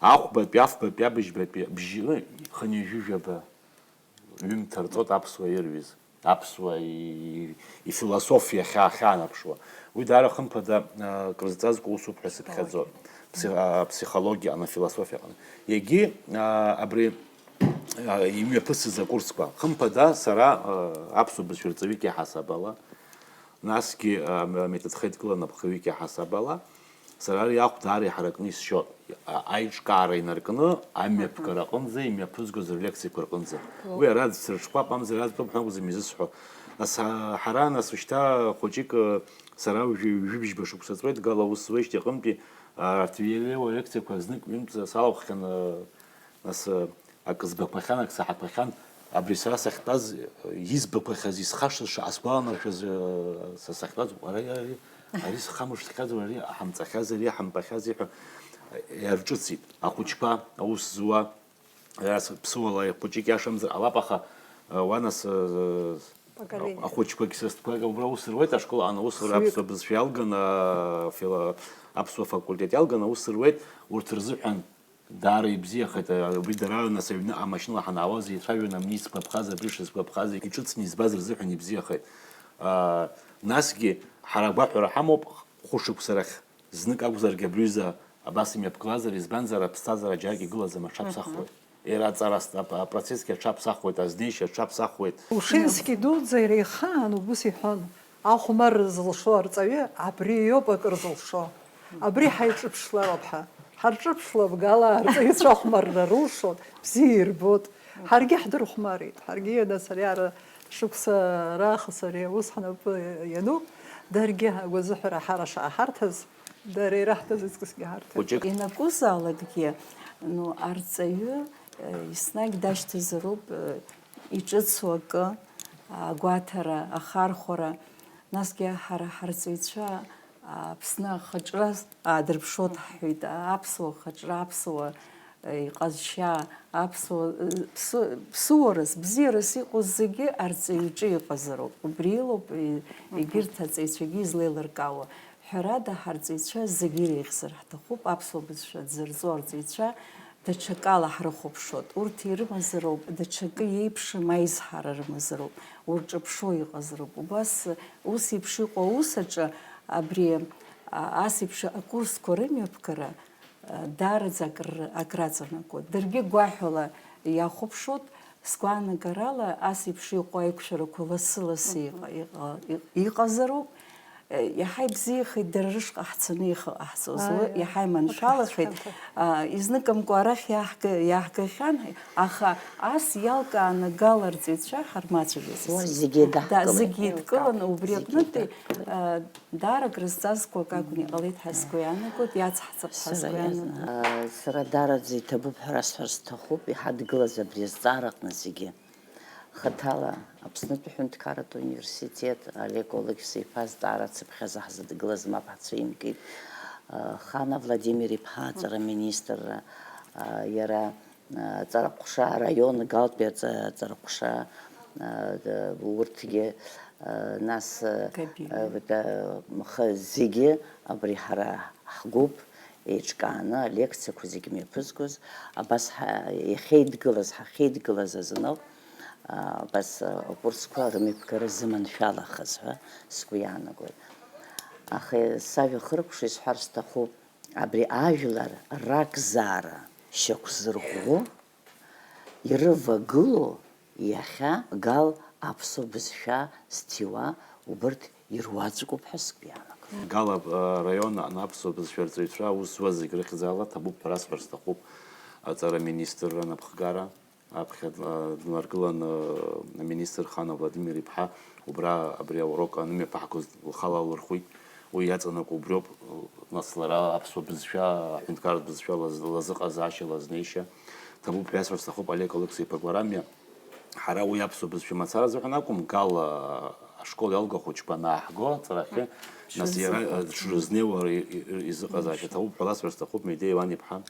Ахәбатәи, афбатәи, абыжьбатәи, бжьы, хынҩажәижәаба ҩымҭа рҵот аԥсуа ирҩыз, аԥсуа ифилософиа ахьаанаԥшуа. Уи даара хымԥада крызҵазкуа усуп ҳәа сыԥхьаӡоит. Аԥсихологиа аҟны, афилософиа аҟны. Егьи абри имҩаԥысыз акурсқәа. Хымԥада сара аԥсуа бызшәа рҵаҩык иаҳасаб ала, насгьы аметодхеидкыла напхаҩык иаҳасаб ала, сара ари ахә даара иҳаракны исшьоит. Аиҿкаара инаркны амҩаԥгара аҟынӡа имҩаԥызгоз рлекциақәа рҟынӡа. Уи ара дсырҽхәап, амзар иаӡбоуп ҳәа акәӡам изысҳәо. Нас ҳара, нас, шьҭа хәыҷык, сара уажәы ҩажәи бжьба шықәса ҵуеит, гала аус зуеижьҭеи аҟынтәи, арҭ Виолеиуа лекциақәа знык-ҩынтә салахәхьан, нас, акы збақәахьан, акы саҳақәахьан, абри сара сахьтәаз, избақәахьаз, исхашаз шаҟа сгәаланаршәаз, са сахьтәаз, ари, ари, ари схамышҭхьазар, ари ҳамҵахьаз, ари ҳамбахьази ҳәа иарҿыцит. Ахәыҷқәа, аус зуа, ара ԥсыуала хәыҷык иашамзар ҟалап, аха уа нас, ахәыҷқәагь сасдқәак убра аус руеит, ашкол аҟны аус руеит, аԥсуа бызшәа иалганы, афила-, аԥсуа факультет иалганы аус руеит, урҭ рзыҳәан даара ибзиахеит, убри дара, нас, аҩныҟа амашьынала ҳанаауаз еицәажәон, абни исгәаԥхаз, абри шысгәаԥхаз, иҿыцны избаз рзыҳәан ибзиахеит. Насгьы ҳара агәаҳәара ҳамоуп, хәышықәса рахь знык акәзаргьы абри аҩыза абас имҩаԥгылазар, избанзар, аԥсҭазаара џьарак игылаӡам, аҽаԥсахуеит. Иара аҵара аст-, ап-, апроцессгьы аҽаԥсахуеит, азнеишьа аҽаԥсахуеит. Ушински дуӡӡа иара ихаан убыс иҳәон, ахәмарра зылшо арҵаҩы абри иоуп акыр зылшо. Абри ҳаиҿыԥшлароуп ҳәа. Ҳарҿыԥшлап, гала арҵаҩцәа ахәмарра рылшоит, бзиа ирбоит. Ҳаргьы ҳдырхәмарит, ҳаргьы ианацәариара шықәса раахыс ари аус ҳнапы иануп, даргьы агәазыҳәара ҳара шааҳарҭаз, дара ираҳҭаз аҵкысгьы ҳарҭеит. Хәыҷык. Ианакәызаалакгьы, ну, арҵаҩы, э, еснагь дашьҭазароуп, э, иҿыцу акы, агәаҭара, ахархәара, насгьы ҳара ҳарҵаҩцәа Аԥсны ахаҿра аадырԥшуа дҳәеит, аԥсуа хаҿра, аԥсуа, э, иҟазшьа, аԥсуа, э, ԥсу-, ԥсуарас, бзиарас иҟоу зегьы арҵаҩ иҿы иҟазароуп. Убри илоуп, э, егьырҭ аҵаҩцәагьы излеилыркаауа. Ҳәарада, ҳарҵаҩцәа зегьы иреиӷьзар ҳҭахуп, аԥсуа бызшәа дзырҵо арҵаҩцәа даҽакала ҳрыхәаԥшуеит. Урҭ ирымазароуп, даҽакы иеиԥшым аизҳара рымазароуп, урҿаԥшуа иҟазароуп. Убас ус еиԥш иҟоу аус аҿы абри, а, ас еиԥш акурсқәа рымҩаԥгара, а, даараӡа акр-, акраҵанакуеит. Даргьы гәаҳәала иахәаԥшуеит, сгәаанагарала, ас еиԥш иҟоу аиқәшәарақәа лассы-лассы иҟа-, иҟа-, иҟазароуп. Иаҳа ибзиахеит дара рышҟа ҳцаны ихы ҟаҳҵоз. Уи иаҳа иманшәалахеит. Изныкымкәа арахь иаҳга-, иаҳгахьан, аха ас иалкааны гала арҵаҩцәа ҳармацәажәаӡацызт. Уа зегьы еидаҳкылеит. Да, зегьы еидкыланы, убри аҟнытәи, а, даара акрызҵазкуа акакәны иҟалеит ҳәа сгәы иаанагоит, иацҳҵап ҳәа сгәы иаанагоит. Сара иазна, а, сара даараӡа иҭабуп ҳәа расҳәар сҭахуп, иҳадгылаз абри азҵаара аҟны зегьы. Хаҭала, Аԥснытәи аҳәынҭқарратә университет, Олег Олықьса-иԥа азҵаара ацыԥхьаӡа ҳзыдгылаз мап ҳцәимкит. Хана Владимир-иԥҳа аҵара министрра, иара аҵара ҟәша, араион Галтәи аҵа-, аҵара ҟәша, урҭгьы, нас, Кабинет. Зегьы абри ҳара ҳгәыԥ еиҿкааны алекциақәа зегьы мҩаԥызгоз, абас ҳа-, иахьеидгылаз, ҳахьеидгылаз азыноуп, а, абас, а, акурсқәа рымҩаԥгара зыманшәалахаз ҳәа сгәы иаанагоит. Аха сажәа хыркәшо исҳәар сҭахуп, абри ажәлар ракзаара шьақәзырӷәӷәо, ирывагылоу иахьа Гал аԥсуа бызшәа зҭиуа убырҭ ируаӡәкуп ҳәа сгәы иаанагоит. Гал, а, раион аҟны аԥсуа бызшәа арҵаҩцәа аус зуаз зегь рыхьӡала ҭабуп ҳәа расҳәар сҭахуп, аҵара аминистрра анапхгара, аԥхьа дла- днаргылан, э, аминистр Хана Владимир-иԥҳа убра абри аурок анымҩаԥаҳгоз лхала лырхәит. Уи иаҵанакуа убриоуп, нас лара аԥсуа бызшәа, аҳәынҭқарратә бызшәа лаз- лазыҟазаашьа, лазнеишьа. Ҭабуп ҳәа иасҳәар сҭахуп Олег Алықьса-иԥа Гәарамиа. Ҳара уи аԥсуа бызшәа мацара азыҳәан акәым, Гал, а, ашкол иалгахәыҷқәа анааҳго аҵарахьы, нас иара, а, дшрызнеиуа ри- ри- изыҟазаашьа ҭабуп ҳәа ласҳәар сҭахуп, Медеи Иван-иԥҳа,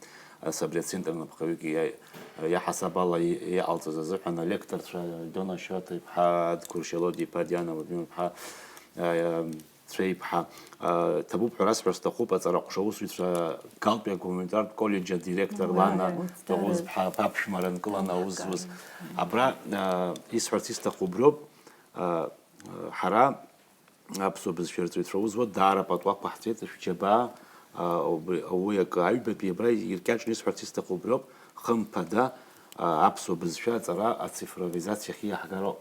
а, абри ацентр анапхгаҩык иа- иаҳасаб ала и- иҟалҵаз азыҳәан алекторцәа Дона Шьоҭа-иԥҳа, Адгәыр Шьалодиа-иԥа, Диана Владимир-иԥҳа, а, цәеиԥҳа, а, ҭабуп ҳәа расҳәар сҭахуп, аҵараҟәша аусзуҩцәа, Галтәи агуманитартә коллеџь адиректор Лана Ҭаӷәызԥҳа, ԥаԥшәмара нкыланы аус зуаз. Абра, а, исҳәарц исҭаху убриоуп, а, ҳара аԥсуа бызшәа рҵаҩцәа аус зуа даара пату ақәаҳҵеит, шәџьабаа, а, убри, уи акы аҩбатәи абра иркьаҿны исҳәарц исҭаху убриоуп, хымԥада, а, аԥсуа бызшәа аҵара ацифровизациа ахьиаҳгароуп.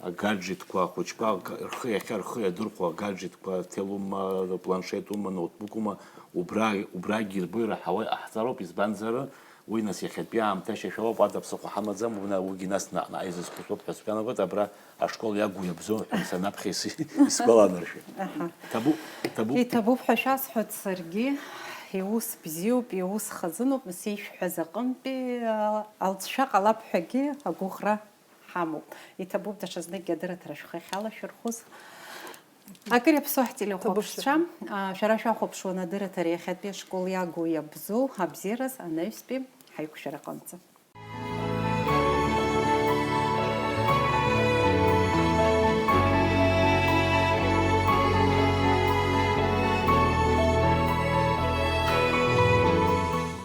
Агаджетқәа ахәыҷқәа ага- рхы иахьа рхы иадырхәо агаджетқәа, ҭел ума, планшет ума, ноутбук ума, убра, убрагьы ирбо ираҳауа иҟаҳҵароуп, избанзар, уи нас иахьатәи аамҭа ашьашәалоуп, ада ԥсыхәа ҳамаӡам, уна уигьы нас наҟ-наҟ изызхәыцуп ҳәа сгәы иаанагоит, абра ашкол иагу иабзоу ҳәа санаԥхьа ис- исгәаланаршәеит. Аҳа. Ҭабуп, ҭабуп. Иҭабуп ҳәа шәасҳәоит саргьы, иус бзиоуп, иус хазыноуп, нас ишәҳәаз аҟынтәи, а, алҵшәа ҟалап ҳәагьы агәыӷра ҳамоуп. Иҭабуп даҽазныкгьы адырраҭара шәхы ахьалашәырхәыз. Акыр иаԥсоу ҳтелехәаԥшцәа, а, шәара шәахәаԥшуан адырраҭара иахьатәи ашкол иагу иабзоу абзиараз анаҩстәи ҳаиқәшәара аҟынӡа.